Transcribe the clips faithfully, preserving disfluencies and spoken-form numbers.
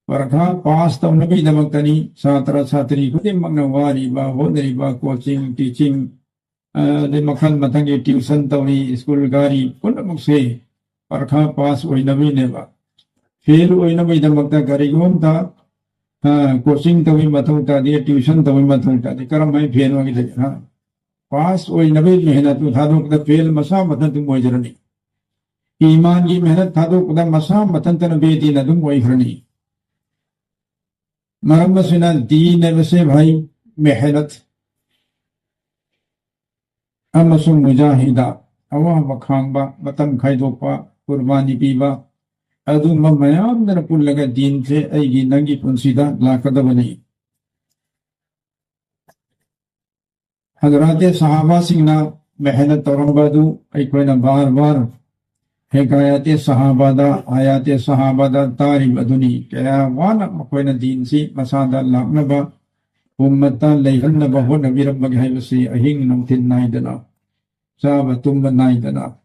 ꯄꯔꯈꯥ pass ꯇꯧꯅꯕꯒꯤꯗꯃꯛꯇꯅꯤ ꯁꯥꯇ꯭ꯔ ꯁꯥꯇ꯭ꯔꯤ ꯈꯨꯗꯤꯡꯃꯛꯅ ꯋꯥꯔꯤꯕ, ꯍꯣꯠꯅꯔꯤꯕ, ꯀꯣꯆꯤꯡ, ꯇꯤꯆꯤꯡ, ꯑ, ꯑꯗꯩ ꯃꯈꯜ ꯃꯊꯪꯒꯤ ꯇ꯭ꯌꯨꯁꯟ ꯇꯧꯔꯤ, ꯁ꯭ꯀꯨꯜ ꯀꯥꯔꯤ, ꯄꯨꯝꯅꯃꯛꯁꯦ ꯄꯔꯈꯥ ꯄꯥꯁ ꯑꯣꯏꯅꯕꯒꯤꯅꯦꯕ꯫ ꯐꯦꯜ ꯑꯣꯏꯅꯕꯒꯤꯗꯃꯛꯇ ꯀꯔꯤꯒꯨꯝꯕ ꯑꯝꯇ, ꯑ, ꯀꯣꯆꯤꯡ ꯇꯧꯕꯒꯤ ꯃꯊꯧ ꯇꯥꯗꯦ, ꯇ꯭ꯌꯨꯁꯟ ꯇꯧꯕꯒꯤ ꯃꯊꯧ ꯇꯥꯗꯦ꯫ ꯀꯔꯝꯍꯥꯏꯅ ꯐꯦꯜ ꯑꯣꯏꯒꯗꯒꯦ? ꯍꯥ? ꯄꯥꯁ ꯑꯣꯏꯅꯕꯒꯤ ꯃꯦꯍꯅꯠꯇꯨ ꯊꯥꯗꯣꯛꯄꯗ ꯐꯦꯜ ꯃꯁꯥ ꯃꯊꯟꯇ ꯑꯗꯨꯝ ꯑꯣꯏꯖꯔꯅꯤ꯫ ꯏꯃꯥꯟꯒꯤ ꯃꯦꯍꯅꯠ ꯊꯥꯗꯣꯛꯄꯗ ꯃꯁꯥ ꯃꯊꯟꯇꯅ ꯕꯦꯗꯤꯟ ꯑꯗꯨꯝ ꯑꯣꯏꯈ꯭ꯔꯅꯤ꯫ ꯃꯔꯝ ꯑꯁꯤꯅ ꯗꯤꯟ ꯍꯥꯏꯕꯁꯦ ꯚꯥꯏ, ꯃꯦꯍꯅꯠ ꯑꯃꯁꯨꯡ ꯃꯨꯖꯥꯍꯤꯗꯥ, ꯑꯋꯥꯕ ꯈꯥꯡꯕ, ꯃꯇꯝ ꯈꯥꯏꯗꯣꯛꯄ, ꯀꯨꯔꯕꯥꯅꯤ ꯄꯤꯕ, ꯑꯗꯨꯒꯨꯝꯕ ꯃꯌꯥꯝꯗꯨꯅ ꯄꯨꯜꯂꯒ ꯗꯤꯟꯁꯦ ꯑꯩꯒꯤ ꯅꯪꯒꯤ ꯄꯨꯟꯁꯤꯗ ꯂꯥꯛꯀꯗꯕꯅꯤ꯫ ꯍꯖꯔꯥꯇꯦ ꯁꯍꯥꯕꯥꯁꯤꯡꯅ ꯃꯦꯍꯅꯠ ꯇꯧꯔꯝꯕ ꯑꯗꯨ ꯑꯩꯈꯣꯏꯅ ꯕꯥꯔ ꯕꯥꯔ ꯍꯦꯀꯥꯌꯥꯇꯦ ꯁꯍꯥꯕꯥꯗ, ꯍꯌꯥꯇꯦ ꯁꯍꯥꯕꯥꯗ ꯇꯥꯔꯤꯕ ꯑꯗꯨꯅꯤ꯫ ꯀꯌꯥ ꯋꯥꯅ ꯃꯈꯣꯏꯅ ꯗꯤꯟꯁꯤ ꯃꯁꯥꯗ ꯂꯥꯛꯅꯕ, ꯎꯝꯃꯠꯇ ꯂꯩꯍꯟꯅꯕ ꯍꯣꯠꯅꯕꯤꯔꯝꯕꯒꯦ ꯍꯥꯏꯕꯁꯤ ꯑꯍꯤꯡ ꯅꯨꯡꯊꯤꯜ ꯅꯥꯏꯗꯅ, ꯆꯥꯕ ꯇꯨꯝꯕ ꯅꯥꯏꯗꯅ,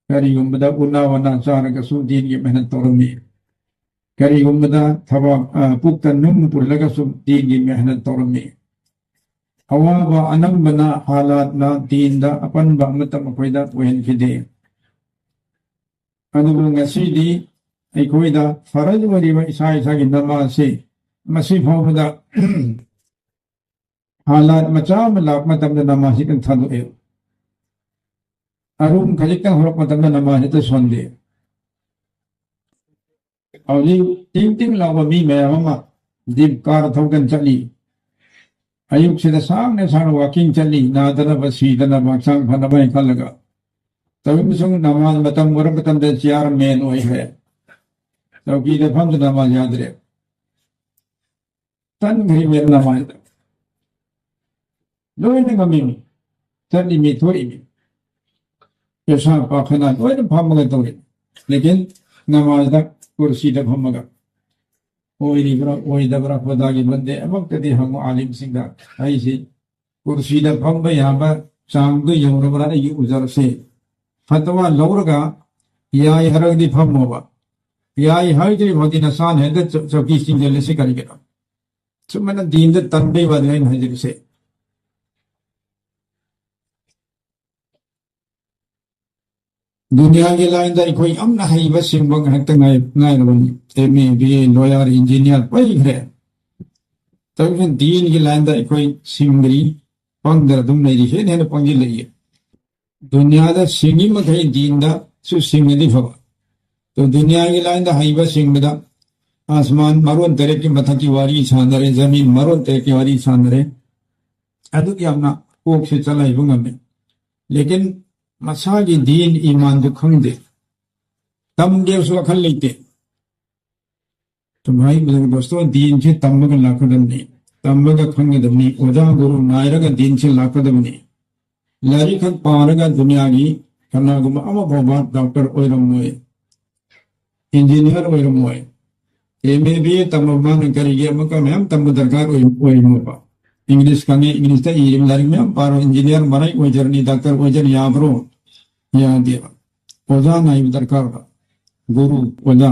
ꯀꯔꯤꯒꯨꯝꯕꯗ ꯎꯅꯥ ꯋꯥꯅꯥ ꯆꯥꯔꯒꯁꯨ ꯗꯤꯟꯒꯤ ꯃꯦꯍꯅꯠ ꯇꯧꯔꯝꯃꯤ꯫ ꯀꯔꯤꯒꯨꯝꯕꯗ ꯊꯕꯛ, ꯑ, ꯄꯨꯛꯇ ꯅꯨꯡ ꯄꯨꯜꯂꯒꯁꯨ ꯗꯤꯟꯒꯤ ꯃꯦꯍꯅꯠ ꯇꯧꯔꯝꯃꯤ꯫ ꯑꯋꯥꯕ ꯑꯅꯝꯕꯅ ꯍꯥꯂꯥꯠꯅ ꯗꯤꯟꯗ ꯑꯄꯟꯕ ꯑꯃꯠꯇ ꯃꯈꯣꯏꯗ ꯑꯣꯏꯍꯟꯈꯤꯗꯦ꯫ ꯑꯗꯨꯕꯨ ꯉꯁꯤꯗꯤ ꯑꯩꯈꯣꯏꯗ ꯐꯔꯖ ꯑꯣꯏꯔꯤꯕ ꯏꯁꯥ ꯏꯁꯥꯒꯤ ꯅꯃꯥꯖꯁꯤ ꯃꯁꯤ ꯐꯥꯎꯕꯗ ꯍꯥꯂꯥꯠ ꯃꯆꯥ ꯑꯃ ꯂꯥꯛꯄ ꯃꯇꯝꯗ ꯅꯃꯥꯖꯁꯤ ꯑꯗꯨꯝ ꯊꯥꯗꯣꯛꯑꯦ꯫ ꯑꯔꯨꯝ ꯈꯖꯤꯛꯇꯪ ꯍꯧꯔꯛꯄ ꯃꯇꯝꯗ ꯅꯃꯥꯖ ꯍꯦꯛꯇ ꯁꯣꯟꯗꯦ꯫ ꯍꯧꯖꯤꯛ ꯇꯤꯡ ꯇꯤꯡ ꯂꯥꯎꯕ ꯃꯤ ꯃꯌꯥꯝ ꯑꯃ ꯖꯤꯞ ꯀꯥꯔ ꯊꯧꯗꯅ ꯆꯠꯂꯤ꯫ ꯑꯌꯨꯛꯁꯤꯗ ꯁꯥꯡꯅ ꯁꯥꯡꯅ ꯋꯥꯀꯤꯡ ꯆꯠꯂꯤ, ꯅꯥꯗꯅꯕ, ꯁꯤꯗꯅꯕ, ꯍꯛꯆꯥꯡ ꯐꯅꯕ ꯍꯥꯏꯅ ꯈꯜꯂꯒ꯫ ꯇꯧꯔꯤꯕꯁꯨ ꯅꯃꯥꯖ ꯃꯇꯝ ꯑꯣꯏꯔ ꯃꯇꯝꯗ ꯆꯤꯌꯥꯔ ꯃꯦꯟ ꯑꯣꯏꯈ꯭ꯔꯦ꯫ ꯆꯧꯀꯤꯗ ꯐꯝꯗꯨꯅ ꯅꯃꯥꯖ ꯌꯥꯗ꯭ꯔꯦ꯫ ꯇꯟꯈ꯭ꯔꯤꯕ ꯅꯃꯥꯖꯗ꯫ ꯂꯣꯏꯅ ꯉꯝꯃꯤꯃꯤ꯫ ꯆꯠꯂꯤꯃꯤ, ꯊꯣꯛꯏꯃꯤ꯫ ꯄꯩꯁꯥ ꯄꯥꯈꯅ ꯂꯣꯏꯅ ꯐꯝꯃꯒ ꯇꯧꯔꯤ꯫ ꯂꯦꯀꯤꯟ ꯅꯃꯥꯖꯗ ꯀꯨꯔꯁꯤꯗ ꯐꯝꯃꯒ꯫ ꯑꯣꯏꯔꯤꯕ꯭ꯔꯥ, ꯑꯣꯏꯗꯕ꯭ꯔꯥ, ꯈꯨꯗꯥꯒꯤ ꯕꯟꯗꯦ ꯑꯃꯨꯛꯇꯗꯤ ꯍꯪꯉꯨ ꯑꯥꯂꯤꯝꯁꯤꯡꯗ꯫ ꯑꯩꯁꯤ ꯀꯨꯔꯁꯤꯗ ꯐꯝꯕ ꯌꯥꯕ ꯆꯥꯡꯗꯨ ꯌꯧꯔꯕ꯭ꯔꯥ ꯑꯩꯒꯤ ꯎꯖꯔꯁꯦ? ꯐꯠꯇꯋꯥ ꯂꯧꯔꯒ ꯌꯥꯏ ꯍꯥꯏꯔꯒꯗꯤ ꯐꯝꯃꯣꯕ꯫ ꯌꯥꯏ ꯍꯥꯏꯗ꯭ꯔꯤ ꯐꯥꯎꯗꯤ ꯅꯁꯥꯅ ꯍꯦꯛꯇ ꯆꯧ-, ꯆꯧꯀꯤ ꯆꯤꯡꯁꯤꯜꯂꯤꯁꯤ ꯀꯔꯤꯒꯤꯅꯣ? ꯁꯨꯃꯥꯏꯅ ꯗꯤꯟꯗ ꯇꯟꯕꯩ ꯋꯥꯗꯨꯅꯤ ꯑꯩꯅ ꯍꯥꯏꯖꯔꯤꯁꯦ꯫ ꯗꯨꯅꯤꯌꯥꯒꯤ ꯂꯥꯏꯟꯗ ꯑꯩꯈꯣꯏ ꯌꯥꯝꯅ ꯍꯩꯕ ꯁꯤꯡꯕ ꯉꯥꯛꯇ ꯉꯥꯏ-, ꯉꯥꯏꯔꯕꯅꯤ꯫ M A, B A, lawyer, engineer ꯄꯩꯈ꯭ꯔꯦ꯫ ꯇꯧꯔꯤꯕ ꯗꯤꯟꯒꯤ ꯂꯥꯏꯟꯗ ꯑꯩꯈꯣꯏ ꯁꯤꯡꯗ꯭ꯔꯤ, ꯄꯪꯗꯅ ꯑꯗꯨꯝ ꯂꯩꯔꯤ, ꯍꯦꯟꯅ ꯍꯦꯟꯅ ꯄꯪꯁꯤꯜꯂꯛꯏ꯫ ꯗꯨꯅꯤꯌꯥꯗ ꯁꯤꯡꯉꯤ ꯃꯈꯩ ꯗꯤꯟꯗꯁꯨ ꯁꯤꯡꯉꯗꯤ ꯐꯕ꯫ ꯑꯗꯣ ꯗꯨꯅꯤꯌꯥꯒꯤ ꯂꯥꯏꯟꯗ ꯍꯩꯕ ꯁꯤꯡꯕꯗ ꯑꯁꯃꯥꯟ ꯃꯔꯣꯟ ꯇꯔꯦꯠꯀꯤ ꯃꯊꯛꯀꯤ ꯋꯥꯔꯤ ꯁꯥꯟꯅꯔꯦ, ꯖꯃꯤꯟ ꯃꯔꯣꯟ ꯇꯔꯦꯠꯀꯤ ꯋꯥꯔꯤ ꯁꯥꯟꯅꯔꯦ꯫ ꯑꯗꯨꯛ ꯌꯥꯝꯅ ꯀꯣꯛꯁꯦ ꯆꯂꯥꯏꯕ ꯉꯝꯃꯦ꯫ ꯂꯦꯀꯤꯟ ꯃꯁꯥꯒꯤ ꯗꯤꯟ ꯏꯃꯥꯟꯗꯨ ꯈꯪꯗꯦ꯫ ꯇꯝꯒꯦꯁꯨ ꯋꯥꯈꯜ ꯂꯩꯇꯦ꯫ ꯇꯨꯝꯍꯥꯏ ꯕꯨꯖꯨꯔꯒ ꯗꯣꯁꯇꯣ, ꯗꯤꯟꯁꯦ ꯇꯝꯃꯒ ꯂꯥꯛꯀꯗꯕꯅꯤ, ꯇꯝꯃꯒ ꯈꯪꯒꯗꯕꯅꯤ, ꯑꯣꯖꯥ ꯒꯨꯔꯨ ꯅꯥꯏꯔꯒ ꯗꯤꯟꯁꯦ ꯂꯥꯛꯀꯗꯕꯅꯤ꯫ ꯂꯥꯏꯔꯤꯛ ꯈꯛ ꯄꯥꯔꯒ ꯗꯨꯅꯤꯌꯥꯒꯤ ꯀꯅꯥꯒꯨꯝꯕ ꯑꯃ ꯐꯥꯎꯕ ꯗꯣꯛꯇꯔ ꯑꯣꯏꯔꯝꯃꯣꯏ, ꯏꯟꯖꯤꯅꯤꯌꯥꯔ ꯑꯣꯏꯔꯝꯃꯣꯏ꯫ ꯑꯦꯝ ꯑꯦ ꯕꯤ ꯑꯦ ꯇꯝꯕ ꯃꯥꯅ ꯀꯔꯤꯒꯤ ꯑꯃꯨꯛꯀ ꯃꯌꯥꯝ ꯇꯝꯕ ꯗꯔꯀꯥꯔ ꯑꯣꯏ-, ꯑꯣꯏꯔꯤꯅꯣꯕ? ꯏꯪꯂꯤꯁ ꯈꯪꯉꯦ, ꯏꯪꯂꯤꯁꯇ ꯏꯔꯤꯕ ꯂꯥꯏꯔꯤꯛ ꯃꯌꯥꯝ ꯄꯥꯔꯣ, ꯏꯟꯖꯤꯅꯤꯌꯥꯔ ꯃꯔꯥꯏ ꯑꯣꯏꯖꯔꯅꯤ, ꯗꯣꯛꯇꯔ ꯑꯣꯏꯖꯔ ꯌꯥꯕ꯭ꯔꯣ? ꯌꯥꯗꯦꯕ꯫ ꯑꯣꯖꯥ ꯅꯥꯏꯕ ꯗꯔꯀꯥꯔ ꯑꯣꯏꯕ꯫ ꯒꯨꯔꯨ, ꯑꯣꯖꯥ꯫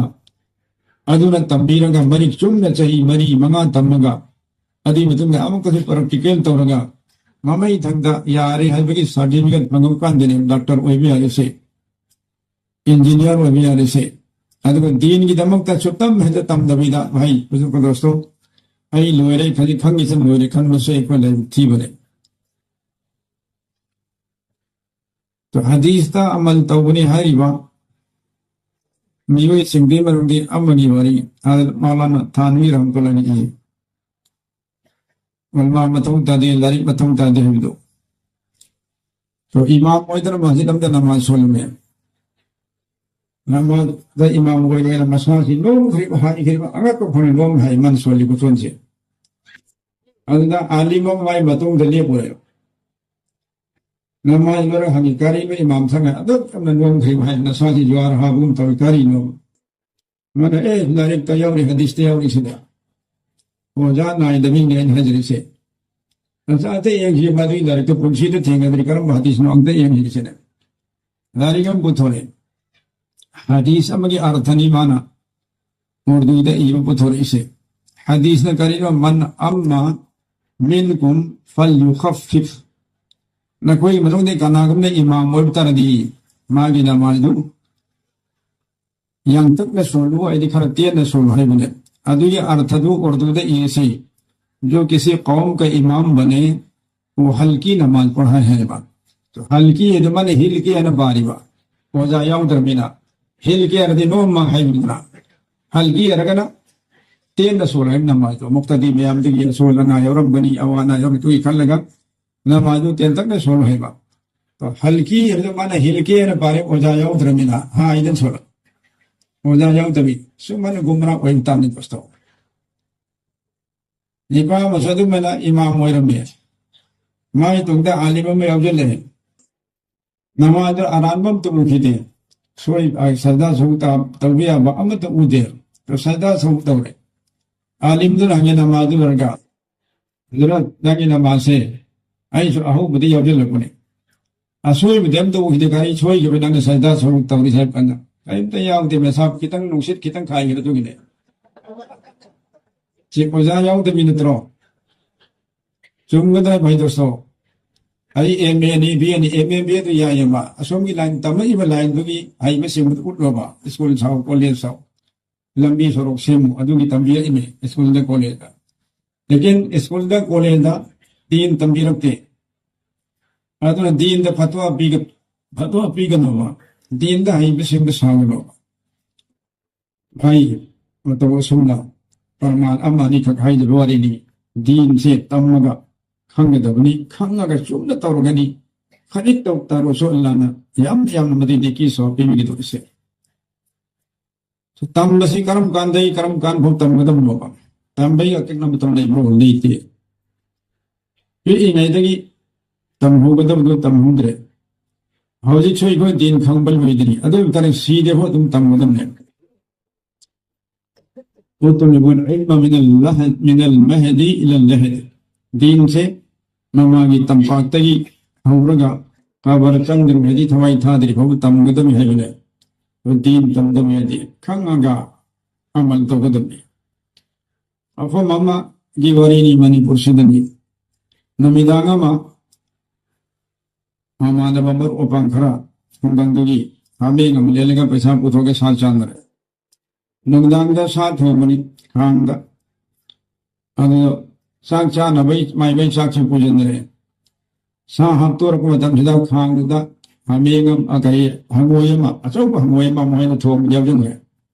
ꯑꯗꯨꯅ ꯇꯝꯕꯤꯔꯒ ꯃꯔꯤꯛ ꯆꯨꯝꯅ ꯆꯍꯤ ꯃꯔꯤ ꯃꯉꯥ ꯇꯝꯃꯒ ꯑꯗꯨꯒꯤ ꯃꯇꯨꯡꯗ ꯑꯃꯨꯛꯀꯁꯨ ꯄ꯭ꯔꯦꯛꯇꯤꯀꯦꯜ ꯇꯧꯔꯒ ꯃꯃꯩ ꯊꯪꯗ ꯌꯥꯔꯦ ꯍꯥꯏꯕꯒꯤ ꯁꯥꯔꯇꯤꯐꯤꯀꯦꯠ ꯐꯪꯉꯕ ꯀꯥꯟꯗꯅꯦ ꯗꯣꯛꯇꯔ ꯑꯣꯏꯕ ꯌꯥꯔꯤꯁꯦ, ꯏꯟꯖꯤꯅꯤꯌꯥꯔ ꯑꯣꯏꯕ ꯌꯥꯔꯤꯁꯦ꯫ ꯑꯗꯨꯒ ꯗꯤꯟꯒꯤꯗꯃꯛꯇ ꯁꯨꯛꯇꯝ ꯍꯦꯛꯇ ꯇꯝꯗꯕꯤꯗ, ꯚꯥꯏ, ꯍꯧꯖꯤꯛ ꯗꯣꯁꯇꯣ, ꯑꯩ ꯂꯣꯏꯔꯦ ꯈꯜꯂꯤ, ꯈꯪꯉꯤꯁꯤ ꯂꯣꯏꯔꯦ ꯈꯟꯕꯁꯦ ꯑꯩꯈꯣꯏ ꯂꯥꯏꯕꯛ ꯊꯤꯕꯅꯦ꯫ ꯑꯗꯣ ꯍꯗꯤꯁꯇ ꯑꯃꯜ ꯇꯧꯕꯅꯤ ꯍꯥꯏꯔꯤꯕ ꯃꯤꯑꯣꯏꯁꯤꯡꯗꯨꯒꯤ ꯃꯅꯨꯡꯗꯒꯤ ꯑꯃꯒꯤ ꯋꯥꯔꯤ ꯍꯖꯔꯠ ꯃꯧꯂꯥꯅꯥ ꯊꯥꯟꯋꯤ ꯔꯍꯃꯇꯨꯜꯂꯥꯍꯤ ꯏ꯫ ꯎꯂꯃꯥ ꯃꯊꯧ ꯇꯥꯗꯦ, ꯂꯥꯏꯔꯤꯛ ꯃꯊꯧ ꯇꯥꯗꯦ ꯍꯥꯏꯕꯗꯣ꯫ ꯑꯗꯣ ꯏꯃꯥꯝ ꯑꯣꯏꯗꯅ ꯃꯁꯖꯤꯗ ꯑꯃꯗ ꯅꯃꯥꯖ ꯁꯣꯜꯂꯝꯃꯦ꯫ ꯅꯃꯥꯖꯗ ꯏꯃꯥꯝ ꯑꯣꯏꯔꯦꯅ ꯃꯁꯥꯁꯤ ꯅꯣꯝꯈ꯭ꯔꯤꯕ, ꯍꯥꯏꯈ꯭ꯔꯤꯕ, ꯑꯉꯛꯄ ꯐꯪꯅ ꯅꯣꯝ ꯍꯥꯏ, ꯃꯥꯅ ꯁꯣꯜꯂꯤ ꯈꯨꯁꯣꯟꯁꯦ꯫ ꯑꯗꯨꯗ ꯑꯥꯂꯤꯝ ꯑꯃ ꯃꯥꯏ ꯃꯇꯨꯡꯗ ꯂꯦꯞꯄꯨꯔꯦ꯫ ꯅꯃꯥꯖ ꯂꯣꯏꯔ ꯍꯪꯉꯤ, "ꯀꯔꯤꯅꯣ ꯏꯃꯥꯝ ꯁꯥꯕꯅ ꯑꯗꯨꯛ ꯌꯥꯝꯅ ꯅꯣꯝꯈ꯭ꯔꯤꯕ ꯍꯥꯏ, ꯅꯁꯥꯁꯤ ꯖ꯭ꯋꯥꯔ ꯍꯥꯕꯒꯨꯝ ꯇꯧꯏ, ꯀꯔꯤꯅꯣ?" ꯃꯥꯅ, "ꯑꯦ, ꯂꯥꯏꯔꯤꯛꯇ ꯌꯥꯎꯔꯤ, ꯍꯗꯤꯁꯇ ꯌꯥꯎꯔꯤ ꯁꯤꯗ꯫ ꯑꯣꯖꯥ ꯅꯥꯏꯗꯕꯤꯅꯦ ꯑꯩꯅ ꯍꯥꯏꯖꯔꯤꯁꯦ꯫ ꯅꯁꯥ ꯑꯇꯩ ꯌꯦꯡꯁꯤ, ꯃꯗꯨꯒꯤ ꯂꯥꯏꯔꯤꯛꯇꯣ ꯄꯨꯟꯁꯤꯗ ꯊꯦꯡꯅꯗ꯭ꯔꯤ, ꯀꯔꯝꯕ ꯍꯗꯤꯁꯅꯣ ꯑꯝꯇ ꯌꯦꯡꯁꯤ" ꯁꯤꯅꯦ꯫ ꯂꯥꯏꯔꯤꯛ ꯑꯃ ꯄꯨꯊꯣꯔꯛꯑꯦ꯫ ꯍꯗꯤꯁ ꯑꯃꯒꯤ ꯑꯔꯊꯅꯤ ꯃꯥꯅ ꯎꯔꯗꯨꯗ ꯏꯕ ꯄꯨꯊꯣꯔꯛꯏꯁꯦ꯫ ꯍꯗꯤꯁꯅ ꯀꯔꯤꯅꯣ? "ꯃꯟ ꯑꯝꯃ ꯃꯤꯟꯀꯨꯝ ꯐꯜ ꯌꯨꯈꯐꯤꯐ"꯫ ꯅꯈꯣꯏꯒꯤ ꯃꯅꯨꯡꯗ ꯀꯅꯥꯒꯨꯝꯕꯅ ꯏꯃꯥꯝ ꯑꯣꯏꯕ ꯇꯥꯔꯗꯤ, ꯃꯥꯒꯤ ꯅꯃꯥꯖꯗꯨ ꯌꯥꯡꯇꯛꯅ ꯁꯣꯜꯂꯨ, ꯍꯥꯏꯗꯤ ꯈꯔ ꯇꯦꯟꯅ ꯁꯣꯜꯂꯨ ꯍꯥꯏꯕꯅꯦ꯫ ꯑꯗꯨꯒꯤ ꯑꯔꯊꯗꯨ ꯎꯔꯗꯨꯗ ꯏꯔꯤꯁꯤ, "ꯖꯣ ꯀꯤꯁꯤ ꯀꯧꯝ ꯀ ꯏꯃꯥꯝ ꯕꯅꯦ, ꯋꯣ ꯍꯜꯀꯤ ꯅꯃꯥꯖ ꯄꯔꯍꯥ ꯍꯥꯏ" ꯍꯥꯏꯕ꯫ ꯍꯜꯀꯤ ꯍꯥꯏꯗꯨ ꯃꯥꯅ ꯍꯤꯜꯀꯤ ꯍꯥꯏꯅ ꯄꯥꯔꯤꯕ, ꯑꯣꯖꯥ ꯌꯥꯎꯗ꯭ꯔꯕꯅꯤꯅ꯫ ꯍꯤꯜꯀꯤ ꯍꯥꯏꯔꯗꯤ ꯅꯣꯝꯃ ꯍꯥꯏꯕꯅꯤꯅ, ꯍꯜꯀꯤ ꯍꯥꯏꯔꯒꯅ ꯇꯦꯟꯅ ꯁꯣꯜꯂꯨ ꯍꯥꯏꯕ ꯅꯃꯥꯖꯗꯣ꯫ ꯃꯨꯛꯇꯗꯤ ꯃꯌꯥꯝꯗꯨꯒꯤ ꯑꯁꯣꯜ ꯑꯅꯥ ꯌꯥꯎꯔꯝꯒꯅꯤ, ꯑꯋꯥ ꯑꯅꯥ ꯌꯥꯎꯔꯝꯒꯅꯤ, ꯑꯗꯨꯒꯤ ꯈꯜꯂꯒ ꯅꯃꯥꯖꯗꯨ ꯇꯦꯟꯇꯛꯅ ꯁꯣꯜꯂꯨ ꯍꯥꯏꯕ꯫ ꯍꯜꯀꯤ ꯍꯥꯏꯕꯗꯣ ꯃꯥꯅ ꯍꯤꯜꯀꯤ ꯍꯥꯏꯅ ꯄꯥꯔꯦ, ꯑꯣꯖꯥ ꯌꯥꯎꯗ꯭ꯔꯕꯅꯤꯅ ꯍꯥꯏꯗꯅ ꯁꯣꯜꯂꯨ꯫ ꯑꯣꯖꯥ ꯌꯥꯎꯗꯕꯤ ꯁꯨꯝ ꯃꯥꯅ ꯒꯨꯝꯔꯥ ꯑꯣꯏꯕ ꯇꯥꯕꯅꯤ ꯗꯣꯁꯇꯣ꯫ ꯅꯤꯄꯥ ꯑꯃꯁꯨ ꯑꯗꯨꯃꯥꯏꯅ ꯏꯃꯥꯝ ꯑꯣꯏꯔꯝꯃꯦ꯫ ꯃꯥꯒꯤ ꯇꯨꯡꯗ ꯑꯥꯂꯤꯝ ꯑꯃ ꯌꯥꯎꯁꯤꯜꯂꯦ꯫ ꯅꯃꯥꯖꯗ ꯑꯔꯥꯟꯕ ꯑꯃꯇ ꯎꯈꯤꯗꯦ꯫ ꯁꯣꯏ-, ꯑ, ꯁꯖꯗꯥ ꯁꯨ ꯇ-, ꯇꯧꯕ ꯌꯥꯕ ꯑꯃꯠꯇ ꯎꯗꯦ꯫ ꯑꯗꯣ ꯁꯖꯗꯥ ꯁꯨ ꯇꯧꯔꯦ꯫ ꯑꯥꯂꯤꯝꯗꯨꯅ ꯍꯪꯉꯦ ꯅꯃꯥꯖꯗꯨ ꯂꯣꯏꯔꯒ, "ꯍꯖꯔꯠ, ꯅꯪꯒꯤ ꯅꯃꯥꯖꯁꯦ ꯑꯩꯁꯨ ꯑꯍꯧꯕꯗ ꯌꯥꯎꯁꯤꯜꯂꯛꯄꯅꯦ꯫ ꯑꯁꯣꯏꯕꯗꯤ ꯑꯝꯇ ꯎꯈꯤꯗꯦ, ꯀꯔꯤ ꯁꯣꯏꯈꯤꯕ ꯅꯪꯅ ꯁꯖꯗꯥ ꯁꯨ ꯇꯧꯔꯤ?" ꯍꯥꯏꯕ ꯀꯥꯟꯗ, "ꯀꯔꯤꯝꯇ ꯌꯥꯎꯗꯦ, ꯃꯦꯁꯥꯞ ꯈꯤꯇꯪ ꯅꯨꯡꯁꯤꯠ ꯈꯤꯇꯪ ꯈꯥꯏꯈꯤꯕ ꯑꯗꯨꯒꯤꯅꯦ"꯫ ꯁꯤ ꯑꯣꯖꯥ ꯌꯥꯎꯗꯕꯤ ꯅꯠꯇ꯭ꯔꯣ? ꯆꯨꯝꯒꯗ꯭ꯔꯥ ꯚꯥꯏ ꯗꯣꯁꯇꯣ? ꯑꯩ ꯑꯦꯝ ꯑꯦꯅꯤ, ꯕꯤ ꯑꯦꯅꯤ, ꯑꯦꯝ ꯑꯦ, ꯕꯤ ꯑꯦꯗꯨ ꯌꯥꯏꯌꯦꯕ꯫ ꯑꯁꯣꯝꯒꯤ ꯂꯥꯏꯟ ꯇꯝꯃꯛꯏꯕ ꯂꯥꯏꯟꯗꯨꯒꯤ ꯍꯩꯕꯁꯤꯡꯕꯗꯨ ꯎꯠꯂꯣꯕ꯫ ꯁ꯭ꯀꯨꯜ ꯁꯥꯎ, ꯀꯣꯂꯦꯖ ꯁꯥꯎ, ꯂꯝꯕꯤ ꯁꯣꯔꯣꯛ ꯁꯦꯝꯃꯨ, ꯑꯗꯨꯒꯤ ꯇꯝꯕꯤꯔꯛꯏꯅꯦ ꯁ꯭ꯀꯨꯜꯗ, ꯀꯣꯂꯦꯖꯇ꯫ ꯂꯦꯀꯤꯟ ꯁ꯭ꯀꯨꯜꯗ, ꯀꯣꯂꯦꯖꯗ ꯗꯤꯟ ꯇꯝꯕꯤꯔꯛꯇꯦ꯫ ꯑꯗꯨꯅ ꯗꯤꯟꯗ ꯐꯠꯋꯥ ꯄꯤꯒ-, ꯐꯠꯋꯥ ꯄꯤꯒꯅꯣꯕ꯫ ꯗꯤꯟꯗ ꯍꯩꯕꯁꯤꯡꯗ ꯁꯥꯎꯒꯅꯣꯕ꯫ ꯚꯥꯏ, ꯃꯇꯧ ꯑꯁꯨꯝꯅ ꯄ꯭ꯔꯃꯥꯟ ꯑꯃ ꯑꯅꯤꯈꯛ ꯍꯥꯏꯖꯕ ꯋꯥꯔꯤꯅꯤ꯫ ꯗꯤꯟꯁꯦ ꯇꯝꯃꯒ ꯈꯪꯒꯗꯕꯅꯤ, ꯈꯪꯉꯒ ꯆꯨꯝꯅ ꯇꯧꯔꯒꯅꯤ꯫ ꯈꯖꯤꯛ ꯇꯧ ꯇꯥꯔꯁꯨ ꯑꯜꯂꯥꯅ ꯌꯥꯝ ꯌꯥꯝꯅ ꯃꯗꯨꯏ ꯅꯦꯀꯤ ꯁꯣ ꯄꯤꯕꯤꯒꯗꯧꯔꯤꯁꯦ꯫ ꯇꯝꯕꯁꯤ ꯀꯔꯝ ꯀꯥꯟꯗꯒꯤ ꯀꯔꯝ ꯀꯥꯟ ꯐꯥꯎ ꯇꯝꯒꯗꯕꯅꯣꯕ? ꯇꯝꯕꯒꯤ ꯑꯀꯛꯅꯕ ꯃꯇꯝ ꯂꯩꯕ꯭ꯔꯣ? ꯂꯩꯇꯦ꯫ ꯄꯤꯛꯏꯉꯩꯗꯒꯤ ꯇꯝꯍꯧꯒꯗꯕꯗꯨ ꯇꯝꯍꯧꯗ꯭ꯔꯦ꯫ ꯍꯧꯖꯤꯛꯁꯨ ꯑꯩꯈꯣꯏ ꯗꯤꯟ ꯈꯪꯕ ꯂꯣꯏꯗ꯭ꯔꯤ꯫ ꯑꯗꯨ ꯑꯣꯏꯕ ꯇꯥꯔꯗꯤ ꯁꯤꯗꯦꯐꯥꯎ ꯑꯗꯨꯝ ꯇꯝꯒꯗꯕꯅꯦ꯫ "ꯎꯠꯂꯨꯕꯨꯜ ꯏꯜꯃ ꯃꯤꯅꯜ ꯂꯍ-, ꯃꯤꯅꯜ ꯃꯍꯗꯤ ꯏꯂꯜ ꯂꯍꯗ"꯫ ꯗꯤꯟꯁꯦ ꯃꯃꯥꯒꯤ ꯇꯝꯄꯥꯛꯇꯒꯤ ꯍꯧꯔꯒ ꯀꯕꯔ ꯆꯪꯗ꯭ꯔꯤꯉꯩꯗꯤ, ꯊꯋꯥꯏ ꯊꯥꯗ꯭ꯔꯤ ꯐꯥꯎꯕ ꯇꯝꯒꯗꯕꯅꯤ ꯍꯥꯏꯕꯅꯦ꯫ ꯑꯗꯨ ꯗꯤꯟ ꯇꯝꯒꯗꯕꯅꯤ ꯍꯥꯏꯗꯤ ꯈꯪꯉꯒ ꯑꯃꯜ ꯇꯧꯒꯗꯕꯅꯤ꯫ ꯃꯐꯝ ꯑꯃꯒꯤ ꯋꯥꯔꯤꯅꯤ ꯃꯅꯤꯄꯨꯔꯁꯤꯗꯅꯤ꯫ ꯅꯨꯃꯤꯗꯥꯡ ꯑꯃ ꯃꯃꯥꯟꯅꯕ ꯃꯔꯨꯞ ꯃꯄꯥꯡ ꯈꯔ ꯈꯨꯡꯒꯪꯗꯒꯤ ꯍꯥꯃꯦꯡ ꯑꯃ ꯂꯦꯜꯂꯒ ꯄꯩꯁꯥ ꯄꯨꯊꯣꯛꯑꯒ ꯁꯥ ꯆꯥꯅꯔꯦ꯫ ꯅꯨꯡꯗꯥꯡꯗ ꯁꯥ ꯊꯣꯡꯕꯅꯤ ꯈꯥꯡꯗ꯫ ꯑꯗꯨ ꯆꯥꯛ ꯆꯥꯅꯕꯩ ꯃꯥꯏꯕꯩ ꯆꯥꯛꯁꯦ ꯄꯨꯁꯤꯟꯅꯔꯦ꯫ ꯁꯥ ꯍꯥꯞꯇꯣꯔꯛꯄ ꯃꯇꯝꯁꯤꯗ ꯈꯥꯡꯗꯨꯗ ꯍꯥꯃꯦꯡ ꯑꯃ, ꯑ, ꯀꯔꯤ, ꯍꯪꯉꯣꯏ ꯑꯃ, ꯑꯆꯧꯕ ꯍꯪꯉꯣꯏ ꯑꯃ ꯃꯣꯏꯅ ꯊꯣꯡꯕꯗ ꯌꯥꯎꯁꯤꯟꯈ꯭ꯔꯦ꯫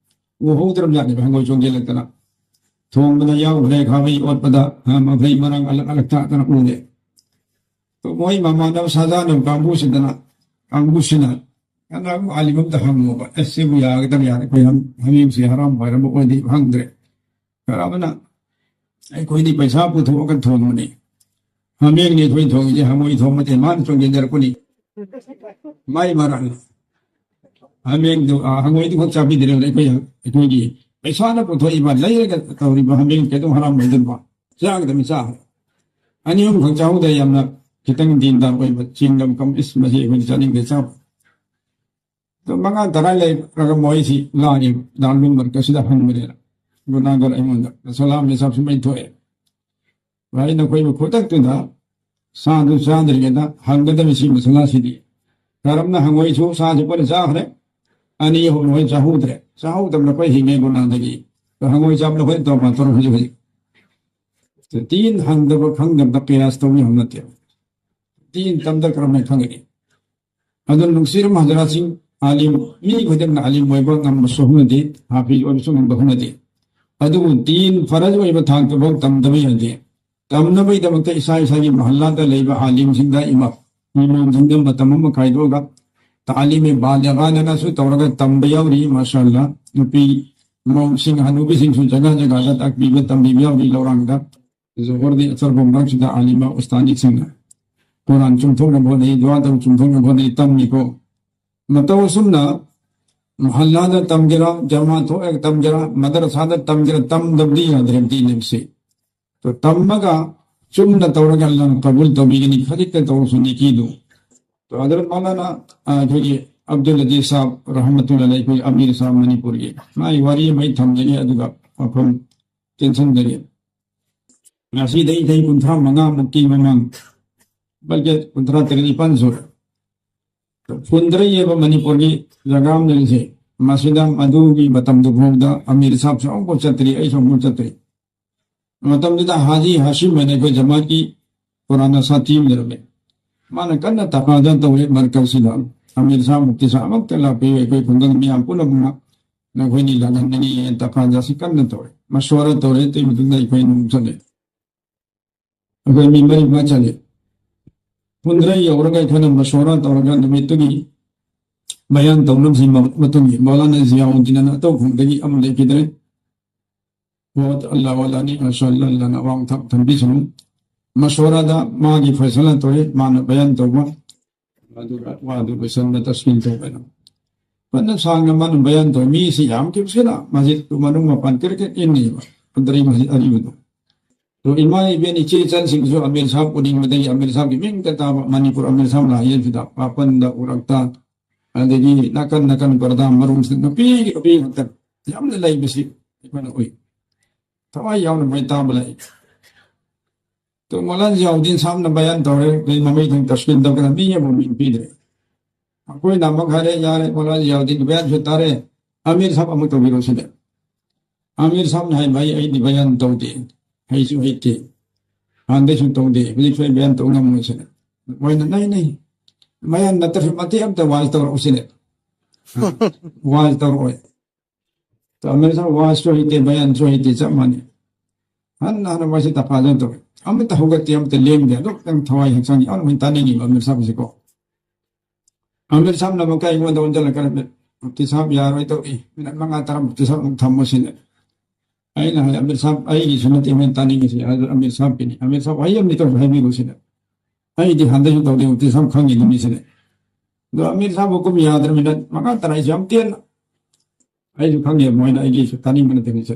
ꯎꯍꯧꯗ꯭ꯔꯕꯖꯥꯠꯅꯦꯕ, ꯍꯪꯉꯣꯏ ꯆꯣꯡꯁꯤꯜꯂꯛꯇꯅ꯫ ꯊꯣꯡꯕꯗ ꯌꯥꯎꯈ꯭ꯔꯦ, ꯈꯥꯕꯩ ꯑꯣꯠꯄꯗ, ꯑ, ꯃꯐꯩ ꯃꯔꯥꯡ ꯑꯂꯛ ꯑꯂꯛ ꯊꯥꯛꯇꯅ ꯎꯔꯦ꯫ ꯃꯣꯏ ꯃꯃꯥꯟꯅꯕ ꯁꯥꯖꯥꯟꯅꯕ ꯀꯥꯡꯕꯨꯁꯤꯗꯅ, ꯀꯥꯡꯕꯨꯁꯤꯅ, "ꯀꯅꯥꯒꯨꯝꯕ ꯑꯥꯂꯤꯝ ꯑꯝꯇ ꯍꯪꯉꯣꯕ, ꯑꯦꯁ, ꯁꯤꯕꯨ ꯌꯥꯒꯗ꯭ꯔꯥ, ꯌꯥꯔꯦ, ꯑꯩꯈꯣꯏ ꯍꯥꯃꯦꯡꯁꯦ ꯍꯔꯥꯝ ꯑꯣꯏꯔꯝꯕ ꯑꯣꯏꯗꯤ ꯈꯪꯗ꯭ꯔꯦ"꯫ ꯈꯔ ꯑꯃꯅ, "ꯑꯩꯈꯣꯏꯗꯤ ꯄꯩꯁꯥ ꯄꯨꯊꯣꯛꯑꯒ ꯊꯣꯡꯕꯅꯤ, ꯍꯥꯃꯦꯡꯅꯤ ꯑꯩꯈꯣꯏ ꯊꯣꯡꯉꯤꯁꯦ, ꯍꯪꯉꯣꯏ ꯊꯣꯡꯕꯗꯤ ꯃꯥꯅ ꯆꯣꯡꯁꯤꯟꯖꯔꯛꯄꯅꯤ"꯫ ꯃꯥꯏ ꯃꯔꯥꯜꯅꯤ꯫ ꯍꯥꯃꯦꯡꯗꯨ, ꯑ, ꯍꯪꯉꯣꯏꯗꯨ ꯈꯛ ꯆꯥꯕꯤꯗ꯭ꯔꯦ꯫ ꯑꯩꯈꯣꯏ, ꯑꯩꯈꯣꯏꯒꯤ ꯄꯩꯁꯥꯅ ꯄꯨꯊꯣꯛꯏꯕ, ꯂꯩꯔꯒ ꯇꯧꯔꯤꯕ ꯍꯥꯃꯦꯡ ꯀꯩꯗꯧ ꯍꯔꯥꯝ ꯑꯣꯏꯗꯣꯏꯅꯣ? ꯆꯥꯒꯗꯕꯅꯤ, ꯆꯥ꯫ ꯑꯅꯤ ꯑꯍꯨꯝ ꯈꯛ ꯆꯥꯍꯧꯗ, ꯌꯥꯝꯅ ꯈꯤꯇꯪ ꯗꯤꯟꯗꯥꯔ ꯑꯣꯏꯕ ꯆꯤꯡꯗ ꯑꯃꯨꯛ, "ꯏꯁ, ꯃꯁꯤ ꯑꯩꯈꯣꯏꯗꯤ ꯆꯥꯅꯤꯡꯗꯦ, ꯆꯥꯕ"꯫ ꯑꯗꯨ ꯃꯉꯥ ꯇꯔꯥ ꯂꯩꯔꯒ ꯃꯣꯏꯁꯤ ꯂꯥꯛꯑꯦ, ꯗꯥꯔꯨꯜ ꯃꯔꯀꯖꯁꯤꯗ ꯍꯪꯕꯅꯦ꯫ ꯒꯨꯅꯥꯒꯔ ꯑꯩꯉꯣꯟꯗ, "ꯁꯂꯥꯝ ꯃꯦꯁꯥꯞ ꯁꯨꯃꯥꯏꯅ ꯊꯣꯛꯑꯦ꯫ ꯚꯥꯏ, ꯅꯈꯣꯏꯕꯨ ꯈꯨꯗꯛꯇꯨꯗ ꯁꯥꯗꯨ ꯆꯥꯗ꯭ꯔꯤꯉꯩꯗ ꯍꯪꯒꯗꯕꯁꯤ ꯃꯁꯂꯥꯁꯤꯗꯤ꯫ ꯀꯔꯝꯅ ꯍꯪꯉꯣꯏꯁꯨ ꯁꯥꯁꯤ ꯄꯨꯟꯅ ꯆꯥꯈ꯭ꯔꯦ, ꯑꯅꯤ ꯑꯍꯨꯝ ꯍꯣꯏ ꯆꯥꯍꯧꯗ꯭ꯔꯦ꯫ ꯆꯥꯍꯧꯗꯕꯅ ꯑꯩꯈꯣꯏ ꯍꯤꯡꯉꯦ ꯒꯨꯅꯥꯗꯒꯤ꯫ ꯑꯗꯣ ꯍꯪꯉꯣꯏ ꯆꯥꯕꯗ ꯑꯩꯈꯣꯏ ꯇꯧꯕ ꯇꯧꯔꯣ ꯍꯧꯖꯤꯛ ꯍꯧꯖꯤꯛ"꯫ ꯇꯤꯟ ꯍꯪꯗꯕ ꯈꯪꯗꯕꯗ ꯀꯌꯥꯁ ꯇꯧꯕ ꯌꯥꯕ ꯅꯠꯇꯦ꯫ ꯇꯤꯟ ꯇꯝꯗ ꯀꯔꯝꯍꯥꯏꯅ ꯈꯪꯒꯅꯤ? ꯑꯗꯨꯅ ꯅꯨꯡꯁꯤꯔꯕ ꯍꯖꯔꯥꯠꯁꯤꯡ, ꯑꯥꯂꯤꯝ, ꯃꯤ ꯈꯨꯗꯤꯡꯃꯛꯅ ꯑꯥꯂꯤꯝ ꯑꯣꯏꯕ ꯉꯝꯕꯁꯨ ꯍꯧꯅꯗꯦ, ꯍꯥꯐꯤꯖ ꯑꯣꯏꯕꯁꯨ ꯉꯝꯕ ꯍꯧꯅꯗꯦ꯫ ꯑꯗꯨꯕꯨ ꯗꯤꯟ ꯐꯔꯖ ꯑꯣꯏꯕ ꯊꯥꯛꯇꯐꯥꯎ ꯇꯝꯗꯕ ꯌꯥꯗꯦ꯫ ꯇꯝꯅꯕꯒꯤꯗꯃꯛꯇ ꯏꯁꯥ ꯏꯁꯥꯒꯤ ꯃꯍꯜꯂꯥꯗ ꯂꯩꯕ ꯑꯥꯂꯤꯝꯁꯤꯡꯗ, ꯏꯃꯥꯝ, ꯏꯃꯥꯝꯁꯤꯡꯗ ꯃꯇꯝ ꯑꯃ ꯈꯥꯏꯗꯣꯛꯑꯒ ꯇꯥꯂꯤꯃꯦ ꯕꯥꯂꯤꯒꯥꯗꯅꯁꯨ ꯇꯧꯔꯒ ꯇꯝꯕ ꯌꯥꯎꯔꯤ, ꯃꯥꯁꯥ ꯑꯜꯂꯥ꯫ ꯅꯨꯄꯤ ꯃꯧꯁꯤꯡ, ꯍꯅꯨꯕꯤꯁꯤꯡꯁꯨ ꯖꯒꯥ ꯖꯒꯥꯗ ꯇꯥꯛꯄꯤꯕ, ꯇꯝꯕꯤꯕ ꯌꯥꯎꯔꯤ꯫ ꯂꯧꯔꯥꯡꯗ ꯖꯣꯍꯔꯗꯤ ꯑꯆꯔꯕ ꯃꯔꯛꯁꯤꯗ ꯑꯥꯂꯤꯃ ꯎꯁꯇꯥꯗꯤꯁꯤꯡꯅ ꯀꯨꯔꯥꯟ ꯆꯨꯝꯊꯣꯛꯅꯕ ꯍꯣꯠꯅꯩ, ꯗꯨꯋꯥ ꯇꯧ ꯆꯨꯝꯊꯣꯛꯅꯕ ꯍꯣꯠꯅꯩ, ꯇꯝꯃꯤꯀꯣ꯫ ꯃꯇꯧ ꯑꯁꯨꯝꯅ ꯃꯍꯜꯂꯥꯗ ꯇꯝꯒꯦꯔꯥ, ꯖꯃꯥ ꯊꯣꯛꯑꯒ ꯇꯝꯒꯦꯔꯥ, ꯃꯗꯔꯁꯥꯗ ꯇꯝꯒꯦꯔꯥ, ꯇꯝꯗꯕꯗꯤ ꯌꯥꯗ꯭ꯔꯦ ꯗꯤꯟ ꯑꯁꯤ꯫ ꯑꯗꯣ ꯇꯝꯃꯒ ꯆꯨꯝꯅ ꯇꯧꯔꯒ ꯑꯜꯂꯥꯍꯅ ꯀꯕꯨꯜ ꯇꯧꯕꯤꯒꯅꯤ, ꯈꯖꯤꯛꯇ ꯇꯧꯔꯁꯨ ꯅꯤꯀꯤꯗꯨ꯫ ꯑꯗꯣ ꯍꯖꯔꯠ ꯃꯧꯂꯥꯅꯥ, ꯑ, ꯑꯩꯈꯣꯏꯒꯤ ꯑꯕꯗꯨꯜ ꯑꯖꯤꯖ ꯁꯥꯍꯕ ꯔꯍꯃꯇꯨꯜꯂꯥꯍꯤ ꯑꯂꯩꯍꯤ, ꯑꯩꯈꯣꯏ ꯑꯃꯤꯔ ꯁꯥꯍꯕ ꯃꯅꯤꯄꯨꯔꯒꯤ, ꯃꯥꯒꯤ ꯋꯥꯔꯤ ꯑꯃ ꯑꯩ ꯊꯝꯖꯒꯦ, ꯑꯗꯨꯒ ꯋꯥꯐꯝ ꯇꯦꯟꯁꯤꯟꯖꯒꯦ꯫ ꯉꯁꯤꯗꯒꯤ ꯆꯍꯤ ꯀꯨꯟꯊ꯭ꯔꯥ ꯃꯉꯥꯃꯨꯛꯀꯤ ꯃꯃꯥꯡ, ꯕꯜꯀꯤ ꯀꯨꯟꯊ꯭ꯔꯥ ꯇꯔꯦꯠ ꯅꯤꯄꯥꯟ ꯁꯨꯔꯦ꯫ ꯐꯨꯟꯗ꯭ꯔꯩ ꯍꯥꯏꯕ ꯃꯅꯤꯄꯨꯔꯒꯤ ꯖꯒꯥ ꯑꯃ ꯂꯩꯔꯤꯁꯦ, ꯃꯁꯤꯗ ꯃꯗꯨꯒꯤ ꯃꯇꯝꯗꯨ ꯐꯥꯎꯗ ꯑꯃꯤꯔ ꯁꯥꯍꯕꯁꯨ ꯑꯃꯨꯛꯐꯥꯎ ꯆꯠꯇ꯭ꯔꯤ, ꯑꯩꯁꯨ ꯑꯃꯨꯛꯐꯥꯎ ꯆꯠꯇ꯭ꯔꯤ꯫ ꯃꯇꯝꯗꯨꯗ ꯍꯥꯖꯤ ꯍꯥꯁꯤꯝ ꯍꯥꯏꯅ ꯑꯩꯈꯣꯏ ꯖꯃꯥꯠꯀꯤ ꯄꯨꯔꯥꯅ ꯁꯥꯊꯤ ꯑꯃ ꯂꯩꯔꯝꯃꯦ꯫ ꯃꯥꯅ ꯀꯟꯅ ꯇꯀꯥꯖꯥ ꯇꯧꯔꯦ ꯃꯔꯀꯖꯁꯤꯗ, "ꯑꯃꯤꯔ ꯁꯥꯍꯕ, ꯃꯨꯐꯇꯤ ꯁꯥꯍꯕ ꯑꯃꯨꯛꯇ ꯂꯥꯛꯄꯤꯌꯨ, ꯑꯩꯈꯣꯏ ꯈꯨꯡꯒꯪ ꯃꯤꯌꯥꯝ ꯄꯨꯝꯅꯃꯛꯅ ꯅꯈꯣꯏꯅꯤ ꯂꯥꯛꯍꯟꯒꯅꯤ" ꯍꯥꯏꯅ ꯇꯀꯥꯖꯥꯁꯤ ꯀꯟꯅ ꯇꯧꯔꯦ꯫ ꯃꯁꯋꯥꯔꯥ ꯇꯧꯔꯦ, ꯑꯗꯨꯒꯤ ꯃꯇꯨꯡꯗ ꯑꯩꯈꯣꯏ ꯑꯗꯨꯝ ꯆꯠꯂꯦ꯫ ꯑꯩꯈꯣꯏ ꯃꯤ ꯃꯔꯤ ꯃꯉꯥ ꯆꯠꯂꯦ꯫ ꯐꯨꯟꯗ꯭ꯔꯩ ꯌꯧꯔꯒ ꯑꯩꯈꯣꯏꯅ ꯃꯁꯋꯥꯔꯥ ꯇꯧꯔꯒ ꯅꯨꯃꯤꯠꯇꯨꯒꯤ ꯕꯌꯥꯟ ꯇꯧꯅꯕꯁꯤ ꯃ-, ꯃꯇꯨꯡꯒꯤ ꯃꯧꯂꯥꯅꯥ ꯖꯤꯌꯥꯎꯗꯤꯟ ꯑꯅ ꯑꯇꯧ ꯈꯨꯡꯗꯒꯤ ꯑꯃ ꯂꯩꯈꯤꯗ꯭ꯔꯦ꯫ ꯋꯥ ꯑꯜꯂꯥꯍ ꯋꯥꯂꯥꯅꯤ, ꯃꯁꯥ ꯑꯜꯂꯥꯍꯅ ꯑꯋꯥꯡ ꯊꯥꯛ ꯊꯝꯕꯤꯁꯅꯨ꯫ ꯃꯁꯣꯔꯥꯗ ꯃꯥꯒꯤ ꯐꯩꯁꯂꯥ ꯇꯧꯔꯦ, ꯃꯥꯅ ꯕꯌꯥꯟ ꯇꯧꯕ꯫ ꯑꯗꯨꯒ ꯋꯥꯗꯨ ꯂꯣꯏꯁꯟꯕ ꯇꯁꯀꯤꯟ ꯇꯧꯕꯅ꯫ ꯐꯖꯅ ꯁꯥꯡꯅ ꯃꯥꯅ ꯕꯌꯥꯟ ꯇꯧꯔꯦ꯫ ꯃꯤꯁꯤ ꯌꯥꯝꯈꯤꯕꯁꯤꯅ ꯃꯁꯖꯤꯗ ꯃꯅꯨꯡ ꯃꯄꯥꯟ ꯀ꯭ꯔꯤꯛ ꯀ꯭ꯔꯤꯛ ꯏꯟꯅꯩꯕ꯫ ꯐꯨꯟꯗ꯭ꯔꯩ ꯃꯁꯖꯤꯗ ꯑꯔꯤꯕꯗꯣ꯫ ꯑꯗꯣ ꯏꯃꯥ ꯏꯕꯦꯟ ꯏꯆꯦ ꯏꯆꯟꯁꯤꯡꯁꯨ ꯑꯃꯤꯔ ꯁꯥꯍꯕ ꯎꯅꯤꯡꯕꯗꯒꯤ ꯑꯃꯤꯔ ꯁꯥꯍꯕꯀꯤ ꯃꯤꯡꯇ ꯇꯥꯕ ꯃꯅꯤꯄꯨꯔ ꯑꯃꯤꯔ ꯁꯥꯍꯕ ꯂꯥꯛꯏ ꯁꯤꯗ ꯃꯥꯄꯟꯗ ꯎꯔꯛꯇ ꯑꯗꯒꯤ ꯅꯥꯀꯟ ꯅꯥꯀꯟ ꯄꯔꯗꯥ ꯃꯔꯨꯝꯁꯤꯗ ꯅꯨꯄꯤꯒꯤ ꯅꯨꯄꯤ ꯉꯥꯛꯇ ꯌꯥꯝꯅ ꯂꯩꯕꯁꯤ ꯑꯩꯈꯣꯏꯅ ꯎꯏ꯫ ꯊꯋꯥꯏ ꯌꯥꯎꯅ ꯃꯣꯏ ꯇꯥꯕ ꯂꯥꯛꯏ꯫ ꯇꯣ ꯃꯧꯂꯥꯅꯥ ꯖꯤꯌꯥꯎꯗꯤꯟ ꯁꯥꯍꯕꯅ ꯕꯌꯥꯟ ꯇꯧꯔꯦ, ꯑꯗꯩ ꯃꯃꯩ ꯊꯪ ꯇꯁꯀꯤꯟ ꯇꯧꯗꯅ ꯃꯤ ꯑꯃ ꯃꯤꯡ ꯄꯤꯗ꯭ꯔꯦ꯫ ꯑꯩꯈꯣꯏꯅ ꯑꯃꯨꯛ ꯍꯥꯏꯔꯦ, "ꯌꯥꯔꯦ, ꯃꯧꯂꯥꯅꯥ ꯖꯤꯌꯥꯎꯗꯤꯟꯒꯤ ꯕꯌꯥꯟꯁꯨ ꯇꯥꯔꯦ, ꯑꯃꯤꯔ ꯁꯥꯍꯕ ꯑꯃꯨꯛ ꯇꯧꯕꯤꯔꯣ" ꯁꯤꯅꯦ꯫ ꯑꯃꯤꯔ ꯁꯥꯍꯕꯅ ꯍꯥꯏꯕ, "ꯑꯩ, ꯑꯩꯗꯤ ꯕꯌꯥꯟ ꯇꯧꯗꯦ, ꯍꯩꯁꯨ ꯍꯩꯇꯦ, ꯍꯥꯟꯅꯗꯩꯁꯨ ꯇꯧꯗꯦ, ꯍꯧꯖꯤꯛꯁꯨ ꯑꯩ ꯕꯌꯥꯟ ꯇꯧ ꯉꯝꯃꯣꯏ" ꯁꯤꯅꯦ꯫ ꯃꯣꯏꯅ, "ꯅꯩ, ꯅꯩ, ꯕꯌꯥꯟ ꯅꯠꯇ꯭ꯔꯁꯨ ꯃꯇꯦꯛ ꯑꯝꯇ ꯋꯥꯖ ꯇꯧꯔꯛꯎ" ꯁꯤꯅꯦ꯫ ꯋꯥꯖ ꯇꯧꯔꯛꯑꯣꯏ꯫ ꯑꯃꯤꯔ ꯁꯥꯍꯕ ꯋꯥꯖꯁꯨ ꯍꯩꯇꯦ, ꯕꯌꯥꯟꯁꯨ ꯍꯩꯇꯦ, ꯆꯞ ꯃꯥꯟꯅꯩ꯫ ꯍꯟꯅ ꯍꯟꯅ ꯃꯣꯏꯁꯦ ꯇꯐꯥꯖꯟ ꯇꯧꯔꯦ꯫ ꯑꯃꯠꯇ ꯍꯧꯒꯠꯇꯦ, ꯑꯃꯠꯇ ꯂꯦꯡꯗꯦ꯫ ꯑꯗꯨꯝ ꯈꯤꯇꯪ ꯊꯋꯥꯏ ꯍꯛꯆꯥꯡ ꯌꯥꯎꯅ ꯃꯣꯏ ꯇꯥꯅꯤꯡꯉꯤꯕ ꯑꯃꯤꯔ ꯁꯥꯍꯕꯁꯤꯀꯣ꯫ ꯑꯃꯤꯔ ꯁꯥꯍꯕꯅ ꯑꯃꯨꯛꯀ ꯑꯩꯉꯣꯟꯗ ꯑꯣꯟꯁꯤꯜꯂꯛꯀꯅꯤ, "ꯃꯨꯐꯇꯤ ꯁꯥꯍꯕ ꯌꯥꯔꯣꯏ ꯇꯧꯏ, ꯃꯤꯅꯠ ꯃꯉꯥ ꯇꯔꯥ ꯃꯨꯐꯇꯤ ꯁꯥꯍꯕ ꯑꯃꯨꯛ ꯊꯝꯃꯣ" ꯁꯤꯅꯦ꯫ ꯑꯩꯅ ꯍꯥꯏ, "ꯑꯃꯤꯔ ꯁꯥꯍꯕ, ꯑꯩꯒꯤꯁꯨ ꯅꯠꯇꯦ ꯃꯣꯏꯅ ꯇꯥꯅꯤꯡꯉꯤꯁꯦ, ꯑꯗꯨ ꯑꯃꯤꯔ ꯁꯥꯍꯕꯀꯤꯅꯤ꯫ ꯑꯃꯤꯔ ꯁꯥꯍꯕ ꯋꯥꯍꯩ ꯑꯃꯅꯤ ꯇꯧꯔꯁꯨ ꯍꯥꯏꯕꯤꯔꯨ" ꯁꯤꯅꯦ꯫ ꯑꯩꯗꯤ ꯍꯥꯟꯅꯗꯩꯁꯨ ꯇꯧꯗꯦ, ꯃꯨꯐꯇꯤ ꯁꯥꯍꯕ ꯈꯪꯉꯤꯗꯨꯅꯤ ꯁꯤꯅꯦ꯫ ꯑꯗꯣ ꯑꯃꯤꯔ ꯁꯥꯍꯕ ꯍꯨꯀꯨꯝ ꯌꯥꯗ꯭ꯔꯃꯤꯅ ꯃꯉꯥ ꯇꯔꯥ ꯑꯩꯁꯨ ꯌꯥꯝ ꯇꯦꯟꯅ, ꯑꯩꯁꯨ ꯈꯪꯉꯦ ꯃꯣꯏꯅ ꯑꯩꯒꯤꯁꯨ ꯇꯥꯅꯤꯡꯕ ꯅꯠꯇꯦ ꯃꯤꯁꯦ꯫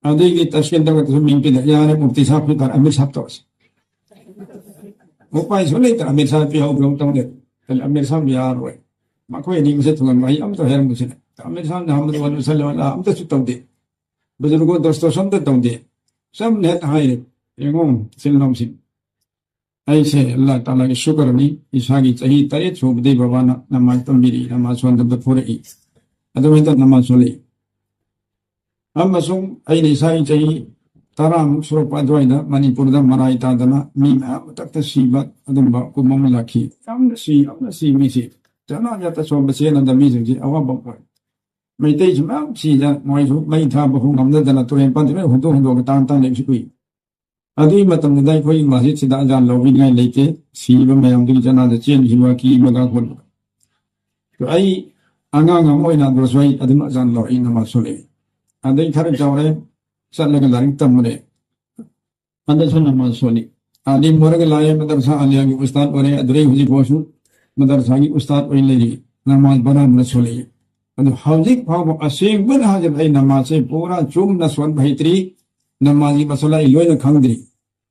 ꯑꯗꯨꯒꯤ ꯇꯁꯀꯤꯟ ꯇꯧꯔꯒꯁꯨ ꯃꯤꯡ ꯄꯤꯗ, "ꯌꯥꯔꯦ, ꯃꯨꯐꯇꯤ ꯁꯥꯍꯕ ꯐꯤ ꯇꯥꯔꯦ, ꯑꯃꯤꯔ ꯁꯥꯍꯕ ꯇꯧꯔꯁꯤ"꯫ ꯎꯄꯥꯏꯁꯨ ꯂꯩꯇ꯭ꯔꯦ, ꯑꯃꯤꯔ ꯁꯥꯍꯕ ꯄꯤꯍꯧꯗ꯭ꯔꯣ ꯇꯧꯗꯦ꯫ ꯑꯗꯨꯅ ꯑꯃꯤꯔ ꯁꯥꯍꯕ ꯌꯥꯔꯣꯏ꯫ ꯃꯈꯣꯏ ꯑꯅꯤ ꯃꯁꯦ ꯊꯣꯡꯍꯟꯕ ꯑꯩ ꯑꯝꯇ ꯍꯥꯏꯔꯝꯕꯁꯤꯅ ꯑꯃꯤꯔ ꯁꯥꯍꯕꯅ ꯍꯝꯗ ꯋꯥꯂꯤ ꯁꯜꯂꯤ ꯋꯥꯂꯥ ꯑꯝꯇꯁꯨ ꯇꯧꯗꯦ꯫ ꯕꯨꯖꯨꯔꯒꯣ ꯗꯣꯁꯇꯣꯁꯨ ꯑꯝꯇ ꯇꯧꯗꯦ꯫ ꯆꯝꯅ ꯍꯦꯛ ꯍꯥꯏꯔꯦ꯫ ꯌꯦꯡꯉꯣ, ꯏꯆꯤꯜ ꯏꯅꯥꯎꯁꯤꯡ, ꯑꯩꯁꯦ ꯑꯜꯂꯥꯍ ꯇꯥꯂꯥꯒꯤ ꯁꯨꯀꯔꯅꯤ, ꯏꯁꯥꯒꯤ ꯆꯍꯤ ꯇꯔꯦꯠ ꯁꯨꯕꯗꯒꯤ ꯕꯕꯥꯅ ꯅꯃꯥꯖ ꯇꯝꯕꯤꯔꯛꯏ, ꯅꯃꯥꯖ ꯁꯣꯟꯗꯕꯗ ꯐꯨꯔꯛꯏ, ꯑꯗꯨꯃꯥꯏꯅ ꯅꯃꯥꯖ ꯁꯣꯜꯂꯛꯏ꯫ ꯑꯃꯁꯨꯡ ꯑꯩꯅ ꯏꯁꯥꯒꯤ ꯆꯍꯤ ꯇꯔꯥꯃꯨꯛ ꯁꯨꯔꯛꯄ ꯑꯗꯨꯋꯥꯏꯗ ꯃꯅꯤꯄꯨꯔꯗ ꯃꯔꯥꯏ ꯇꯥꯗꯅ ꯃꯤ ꯃꯌꯥꯝ ꯃꯊꯛꯇ ꯁꯤꯕ ꯑꯗꯨꯝꯕ ꯀꯨꯝ ꯑꯃ ꯂꯥꯛꯈꯤ꯫ ꯌꯥꯝꯅ ꯁꯤ, ꯌꯥꯝꯅ ꯁꯤ ꯃꯤꯁꯤ꯫ ꯖꯅꯥꯖꯥꯇ ꯁꯣꯟꯕ ꯆꯦꯟꯅꯗ ꯃꯤꯁꯤꯡꯁꯤ ꯑꯋꯥꯕ ꯑꯣꯏ꯫ ꯃꯩꯇꯩꯁꯨ ꯃꯌꯥꯝ ꯁꯤꯗ ꯃꯣꯏꯁꯨ ꯃꯩ ꯊꯥꯕ ꯍꯨꯝ ꯉꯝꯅꯗꯅ ꯇꯨꯔꯦꯟ ꯄꯥꯟꯗ ꯂꯣꯏ ꯍꯨꯟꯗꯣꯛ ꯍꯨꯟꯗꯣꯛꯑꯒ ꯇꯥꯡ ꯇꯥꯡ ꯂꯩꯕꯁꯨ ꯎꯏ꯫ ꯑꯗꯨꯒꯤ ꯃꯇꯝꯗꯨꯗ ꯑꯩꯈꯣꯏ ꯃꯁꯖꯤꯠꯁꯤꯗ ꯑꯖꯥꯟ ꯂꯧꯕꯤꯅꯤꯡꯉꯥꯏ ꯂꯩꯇꯦ꯫ ꯁꯤꯕ ꯃꯌꯥꯝꯗꯨꯒꯤ ꯖꯅꯥꯖꯥ ꯆꯦꯟꯈꯤꯕ ꯀꯤꯕꯒ ꯈꯣꯠꯄ꯫ ꯑꯗꯣ ꯑꯩ ꯑꯉꯥꯡ ꯑꯃ ꯑꯣꯏꯅ ꯑꯗꯨꯁꯨ ꯑꯩ ꯑꯗꯨꯝ ꯑꯖꯥꯟ ꯂꯧꯔꯛꯏ, ꯅꯃꯥꯖ ꯁꯣꯜꯂꯛꯏ꯫ ꯑꯗꯩ ꯈꯔ ꯆꯥꯎꯔꯦ, ꯆꯠꯂꯒ ꯂꯥꯏꯔꯤꯛ ꯇꯝꯃꯨꯔꯦ꯫ ꯍꯟꯗꯛꯁꯨ ꯅꯃꯥꯖ ꯁꯣꯜꯂꯤ꯫ ꯑꯥꯂꯤꯝ ꯑꯣꯏꯔꯒ ꯂꯥꯛꯑꯦ, ꯃꯗꯔꯁꯥ ꯑꯂꯤꯌꯥꯒꯤ ꯎꯁꯇꯥꯗ ꯑꯣꯏꯔꯦ, ꯑꯗꯨꯗꯩ ꯍꯧꯖꯤꯛ ꯐꯥꯎꯁꯨ ꯃꯗꯔꯁꯥꯒꯤ ꯎꯁꯇꯥꯗ ꯑꯣꯏꯅ ꯂꯩꯔꯤ꯫ ꯅꯃꯥꯖ ꯕꯔꯥꯕꯔ ꯁꯣꯜꯂꯤ꯫ ꯑꯗꯨ ꯍꯧꯖꯤꯛ ꯐꯥꯎꯕ ꯑꯁꯦꯡꯕꯅ ꯍꯥꯏꯖꯕ ꯑꯩ ꯅꯃꯥꯖꯁꯦ ꯄꯨꯔꯥ ꯆꯨꯝꯅ ꯁꯣꯟꯕ ꯍꯩꯇ꯭ꯔꯤ꯫ ꯅꯃꯥꯖꯒꯤ ꯃꯁꯂꯥ ꯑꯩ ꯂꯣꯏꯅ ꯈꯪꯗ꯭ꯔꯤ꯫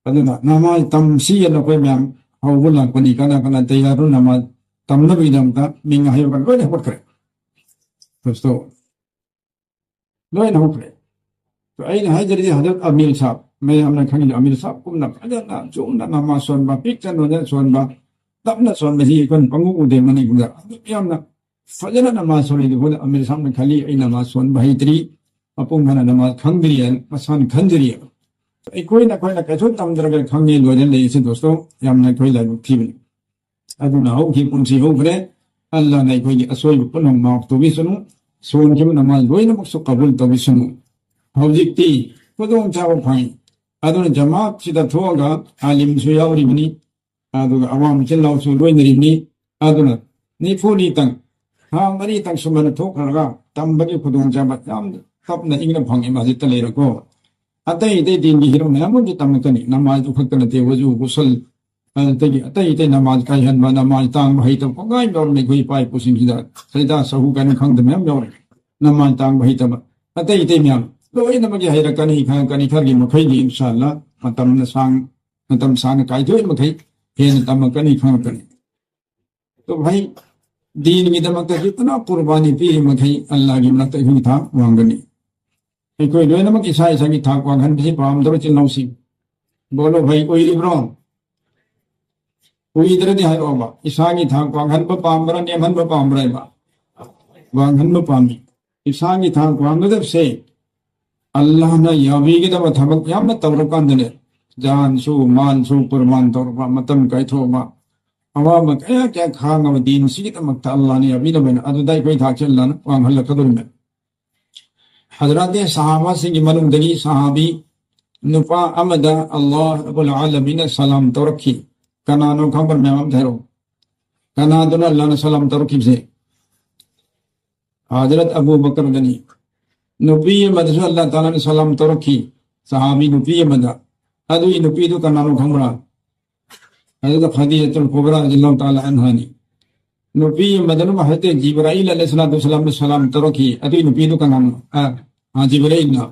ꯑꯗꯨꯅ ꯅꯃꯥꯖ ꯇꯝꯁꯤ ꯍꯥꯏꯅ ꯑꯩꯈꯣꯏ ꯃꯌꯥꯝ ꯍꯧꯕ ꯂꯥꯛꯄꯅꯤ꯫ ꯀꯅꯥ ꯀꯅꯥ ꯇꯌꯥꯔ ꯅꯃꯥꯖ ꯇꯝꯅꯕꯒꯤꯗꯃꯛꯇ ꯃꯤꯡ ꯍꯥꯏꯔꯒ ꯂꯣꯏꯅ ꯍꯧꯒꯠꯈ꯭ꯔꯦ꯫ ꯗꯣꯁꯇꯣ, ꯂꯣꯏꯅ ꯍꯧꯈ꯭ꯔꯦ꯫ ꯑꯗꯣ ꯑꯩꯅ ꯍꯥꯏꯖꯔꯤꯁꯦ ꯍꯟꯗꯛ ꯑꯃꯤꯔ ꯁꯥꯍꯕ, ꯃꯌꯥꯝꯅ ꯈꯪꯉꯤꯗꯣ ꯑꯃꯤꯔ ꯁꯥꯍꯕ ꯀꯨꯝꯅ ꯐꯖꯅ ꯆꯨꯝꯅ ꯅꯃꯥꯖ ꯁꯣꯟꯕ, ꯄꯤꯛ ꯆꯟ ꯑꯣꯏꯅ ꯁꯣꯟꯕ, ꯇꯞꯅ ꯁꯣꯟꯕꯁꯤ ꯑꯩꯈꯣꯏꯅ ꯄꯪꯎ ꯎꯗꯦ ꯃꯅꯤꯄꯨꯔꯗ꯫ ꯑꯗꯨꯛ ꯌꯥꯝꯅ ꯐꯖꯅ ꯅꯃꯥꯖ ꯁꯣꯜꯂꯤꯗꯨ ꯑꯩꯈꯣꯏꯅ ꯑꯃꯤꯔ ꯁꯥꯍꯕꯅ ꯈꯜꯂꯤ, "ꯑꯩ ꯅꯃꯥꯖ ꯁꯣꯟꯕ ꯍꯩꯇ꯭ꯔꯤ, ꯃꯄꯨꯡ ꯐꯥꯅ ꯅꯃꯥꯖ ꯈꯪꯗ꯭ꯔꯤ" ꯍꯥꯏꯅ ꯃꯁꯥꯅ ꯈꯟꯖꯔꯤꯑꯕ꯫ ꯑꯩꯈꯣꯏꯅ, ꯑꯩꯈꯣꯏꯅ ꯀꯩꯁꯨ ꯇꯝꯗ꯭ꯔꯒ ꯈꯪꯉꯦ ꯂꯣꯏꯔꯦ ꯂꯩꯔꯤꯁꯦ ꯗꯣꯁꯇꯣ, ꯌꯥꯝꯅ ꯑꯩꯈꯣꯏ ꯂꯥꯏꯕꯛ ꯊꯤꯕꯅꯤ꯫ ꯑꯗꯨꯅ ꯍꯧꯈꯤꯕ ꯄꯨꯟꯁꯤ ꯍꯧꯈ꯭ꯔꯦ꯫ ꯑꯜꯂꯥꯍꯅ ꯑꯩꯈꯣꯏꯒꯤ ꯑꯁꯣꯏꯕ ꯄꯨꯝꯅꯃꯛ ꯃꯥꯐ ꯇꯧꯕꯤꯁꯅꯨ꯫ ꯁꯣꯟꯈꯤꯕ ꯅꯃꯥꯖ ꯂꯣꯏꯅꯃꯛꯁꯨ ꯀꯕꯨꯜ ꯇꯧꯕꯤꯁꯅꯨ꯫ ꯍꯧꯖꯤꯛꯇꯤ ꯈꯨꯗꯣꯡꯆꯥꯕ ꯐꯪꯉꯤ꯫ ꯑꯗꯨꯅ ꯖꯃꯥꯠꯁꯤꯗ ꯊꯣꯛꯑꯒ ꯑꯥꯂꯤꯝꯁꯨ ꯌꯥꯎꯔꯤꯕꯅꯤ, ꯑꯗꯨꯒ ꯑꯋꯥꯡ ꯏꯆꯤꯜ ꯏꯅꯥꯎꯁꯨ ꯂꯣꯏꯅꯔꯤꯕꯅꯤ꯫ ꯑꯗꯨꯅ ꯅꯤꯐꯨ ꯅꯤꯇꯪ, ꯊꯥ ꯃꯔꯤꯇꯪ ꯁꯨꯃꯥꯏꯅ ꯊꯣꯛꯈ꯭ꯔꯒ ꯇꯝꯕꯒꯤ ꯈꯨꯗꯣꯡꯆꯥꯕ ꯌꯥꯝ ꯇꯞꯅ ꯏꯪꯅ ꯐꯪꯉꯤ ꯃꯁꯖꯤꯠꯇ ꯂꯩꯔꯀꯣ꯫ ꯑꯇꯩ ꯑꯇꯩ ꯗꯤꯟꯒꯤ ꯍꯤꯔꯝ ꯃꯌꯥꯝ ꯑꯃꯁꯨ ꯇꯝꯂꯛꯀꯅꯤ꯫ ꯅꯃꯥꯖꯗꯨ ꯈꯛꯇ ꯅꯠꯇꯦ, ꯋꯖꯨ, ꯒꯨꯁꯜ, ꯑꯗꯒꯤ ꯑꯇꯩ ꯑꯇꯩ ꯅꯃꯥꯖ ꯀꯥꯏꯍꯟꯕ, ꯅꯃꯥꯖ ꯇꯥꯡꯕ ꯍꯩꯇꯕ ꯀꯣꯡꯒꯥꯏ ꯌꯥꯎꯔꯝꯃꯤ ꯑꯩꯈꯣꯏ ꯏꯄꯥ ꯏꯄꯨꯁꯤꯡꯁꯤꯗ꯫ ꯁꯖꯗꯥ ꯁꯍꯨ ꯀꯥꯏꯅ ꯈꯪꯗꯕ ꯃꯌꯥꯝ ꯌꯥꯎꯔꯤ꯫ ꯅꯃꯥꯖ ꯇꯥꯡꯕ ꯍꯩꯇꯕ, ꯑꯇꯩ ꯑꯇꯩ ꯃꯌꯥꯝ ꯂꯣꯏꯅꯃꯛꯀꯤ ꯍꯩꯔꯛꯀꯅꯤ, ꯈꯪꯉꯛꯀꯅꯤ꯫ ꯈꯔꯒꯤ ꯃꯈꯩꯗꯤ ꯏꯟꯁꯥ ꯑꯜꯂꯥ ꯃꯇꯝꯅ ꯁꯥꯡ-, ꯃꯇꯝ ꯁꯥꯡꯅ ꯀꯥꯏꯊꯣꯛꯏ ꯃꯈꯩ ꯍꯦꯟꯅ ꯇꯝꯃꯛꯀꯅꯤ, ꯈꯪꯉꯛꯀꯅꯤ꯫ ꯑꯗꯨ ꯐꯩ꯫ ꯗꯤꯟꯒꯤꯗꯃꯛꯇ ꯈꯤꯇꯅ ꯀꯨꯔꯕꯥꯅꯤ ꯄꯤꯔꯤ ꯃꯈꯩ ꯑꯜꯂꯥꯒꯤ ꯃꯅꯥꯛꯇ ꯑꯩꯈꯣꯏꯒꯤ ꯊꯥꯛ ꯋꯥꯡꯒꯅꯤ꯫ ꯑꯩꯈꯣꯏ ꯂꯣꯏꯅꯃꯛ ꯏꯁꯥ ꯏꯁꯥꯒꯤ ꯊꯥꯛ ꯋꯥꯡꯍꯟꯕꯁꯤ ꯄꯥꯝꯗꯕ ꯏꯆꯤꯜ ꯏꯅꯥꯎꯁꯤꯡ꯫ ꯕꯣꯂꯣ ꯚꯥꯏ, ꯑꯣꯏꯔꯤꯕ꯭ꯔꯣ? ꯑꯣꯏꯗ꯭ꯔꯗꯤ ꯍꯥꯏꯔꯛꯑꯣꯕ꯫ ꯏꯁꯥꯒꯤ ꯊꯥꯛ ꯋꯥꯡꯍꯟꯕ ꯄꯥꯝꯕ꯭ꯔꯥ, ꯅꯦꯝꯍꯟꯕ ꯄꯥꯝꯕ꯭ꯔꯥ ꯍꯥꯏꯕ? ꯋꯥꯡꯍꯟꯕ ꯄꯥꯝꯃꯤ꯫ ꯏꯁꯥꯒꯤ ꯊꯥꯛ ꯋꯥꯡꯒꯗꯕꯁꯦ ꯑꯜꯂꯥꯍꯅ ꯌꯥꯕꯤꯒꯗꯕ ꯊꯕꯛ ꯌꯥꯝꯅ ꯇꯧꯔꯀꯥꯟꯗꯅꯦ, ꯖꯥꯟꯁꯨ, ꯃꯥꯟꯁꯨ, ꯀꯨꯔꯕꯥꯟ ꯇꯧꯔꯕ, ꯃꯇꯝ ꯀꯥꯏꯊꯣꯛꯑꯕ, ꯑꯋꯥꯕ ꯀꯌꯥ ꯀꯌꯥ ꯈꯥꯡꯉꯕ ꯗꯤꯟꯁꯤꯒꯤꯗꯃꯛꯇ ꯑꯜꯂꯥꯍꯅ ꯌꯥꯕꯤꯅꯕꯅ ꯑꯗꯨꯗ ꯑꯩꯈꯣꯏ ꯊꯥꯛꯁꯦ ꯑꯜꯂꯥꯍꯅ ꯋꯥꯡꯍꯜꯂꯛꯀꯗꯧꯔꯤꯕꯅꯤ꯫ ꯍꯖꯔꯥꯠ ꯁꯍꯥꯕꯥꯁꯤꯡꯒꯤ ꯃꯅꯨꯡꯗꯒꯤ ꯁꯍꯥꯕꯤ ꯅꯨꯄꯥ ꯑꯃꯗ ꯑꯜꯂꯥꯍ ꯔꯕꯨꯜ ꯑꯥꯂꯃꯤꯅ ꯁꯂꯥꯝ ꯇꯧꯔꯛꯈꯤ꯫ ꯀꯅꯥꯅꯣ ꯈꯪꯕ ꯃꯌꯥꯝ ꯑꯃ ꯍꯥꯏꯔꯛꯑꯣ꯫ ꯀꯅꯥꯗꯨꯅ ꯑꯜꯂꯥꯍꯅ ꯁꯂꯥꯝ ꯇꯧꯔꯛꯈꯤꯕꯁꯦ? ꯍꯖꯔꯠ ꯑꯕꯨ ꯕꯀꯔꯒꯅꯤ꯫ ꯅꯨꯄꯤ ꯑꯃꯗꯁꯨ ꯑꯜꯂꯥꯍ ꯇꯥꯂꯥꯅ ꯁꯂꯥꯝ ꯇꯧꯔꯛꯈꯤ, ꯁꯍꯥꯕꯤ ꯅꯨꯄꯤ ꯑꯃꯗ꯫ ꯑꯗꯨꯒꯤ ꯅꯨꯄꯤꯗꯨ ꯀꯅꯥꯅꯣ ꯈꯪꯕ꯭ꯔꯥ? ꯑꯗꯨꯒ ꯈꯗꯤꯖꯥꯇꯨꯜ ꯀꯨꯕ꯭ꯔꯥ ꯔꯖꯤꯌꯜꯂꯥꯍꯨ ꯇꯥꯂꯥ ꯑꯟꯍꯥꯅꯤ꯫ ꯅꯨꯄꯤ ꯑꯃꯗꯅ ꯍꯖꯔꯠ ꯖꯤꯕ꯭ꯔꯥꯏꯜ ꯑꯂꯩꯍꯤꯁꯁꯂꯥꯇꯨ ꯋꯁꯁꯂꯥꯝꯗ ꯁꯂꯥꯝ ꯇꯧꯔꯛꯈꯤ꯫ ꯑꯗꯨꯒꯤ ꯅꯨꯄꯤꯗꯨ ꯀꯅꯥꯅꯣ? ꯑ, ꯑ, ꯖꯤꯕ꯭ꯔꯥꯏꯜꯅ꯫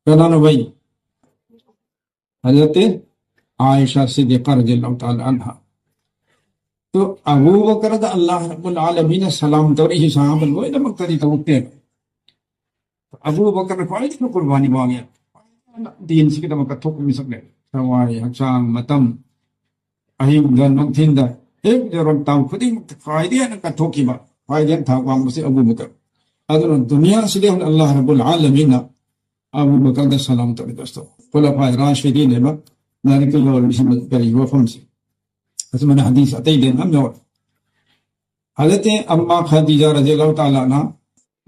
ꯀꯅꯥꯅꯣ ꯚꯥꯏ? ꯍꯖꯔꯠ ꯑꯥꯏꯁꯥ ꯁꯤꯗꯤꯀꯥ ꯔꯖꯤꯌꯜꯂꯥꯍꯨ ꯇꯥꯂꯥ ꯑꯟꯍꯥ꯫ ꯇꯣ, ꯑꯕꯨ ꯕꯀꯔꯗ ꯑꯜꯂꯥꯍ ꯔꯕꯨꯜ ꯑꯥꯂꯃꯤꯅ ꯁꯂꯥꯝ ꯇꯧꯔꯛꯏꯁꯤ ꯁꯍꯥꯕ ꯂꯣꯏꯅꯃꯛꯇꯗꯤ ꯇꯧꯔꯛꯇꯦ꯫ ꯑꯕꯨ ꯕꯀꯔ ꯈ꯭ꯋꯥꯏꯗꯒꯤ ꯀꯨꯔꯕꯥꯅꯤ ꯋꯥꯡꯉꯦ꯫ ꯗꯤꯟꯁꯤꯒꯤꯗꯃꯛ ꯀꯠꯊꯣꯛꯄ ꯃꯤꯁꯛꯅꯦ꯫ ꯊꯋꯥꯏ, ꯍꯛꯆꯥꯡ, ꯃꯇꯝ, ꯑꯍꯤꯡꯗ, ꯅꯨꯡꯊꯤꯟꯗ, ꯍꯦꯛ ꯌꯧꯔꯛ ꯇꯥꯎ ꯈꯨꯗꯤꯡꯃꯛꯇ ꯈ꯭ꯋꯥꯏꯗꯒꯤ ꯍꯦꯟꯅ ꯀꯠꯊꯣꯛꯈꯤꯕ, ꯈ꯭ꯋꯥꯏꯗꯒꯤ ꯍꯦꯟꯅ ꯊꯥꯛ ꯋꯥꯡꯕꯁꯤ ꯑꯕꯨ ꯕꯀꯔ꯫ ꯑꯗꯨꯅ ꯗꯨꯅꯤꯌꯥꯁꯤꯗ ꯍꯧꯅ ꯑꯜꯂꯥꯍ ꯔꯕꯨꯜ ꯑꯥꯂꯃꯤꯟꯅ ꯑꯕꯨ ꯕꯀꯔꯗ ꯁꯂꯥꯝ ꯇꯧꯔꯤ ꯗꯣꯁꯇꯣ꯫ ꯈꯨꯂꯐꯥꯏ ꯔꯥꯁꯤꯗꯤꯟ ꯍꯥꯏꯕ ꯂꯥꯏꯔꯤꯛꯇ ꯌꯥꯎꯔꯤꯕꯁꯤ ꯀꯔꯤ ꯋꯥꯐꯝꯁꯤ? ꯑꯁꯨꯃꯥꯏꯅ ꯍꯗꯤꯁ ꯑꯇꯩꯗ ꯃꯌꯥꯝ ꯌꯥꯎꯔꯤ꯫ ꯍꯖꯔꯠ ꯑꯝꯃꯥ ꯈꯗꯤꯖꯥ ꯔꯖꯤꯌꯜꯂꯥꯍꯨ ꯇꯥꯂꯥ ꯑꯟꯍꯥ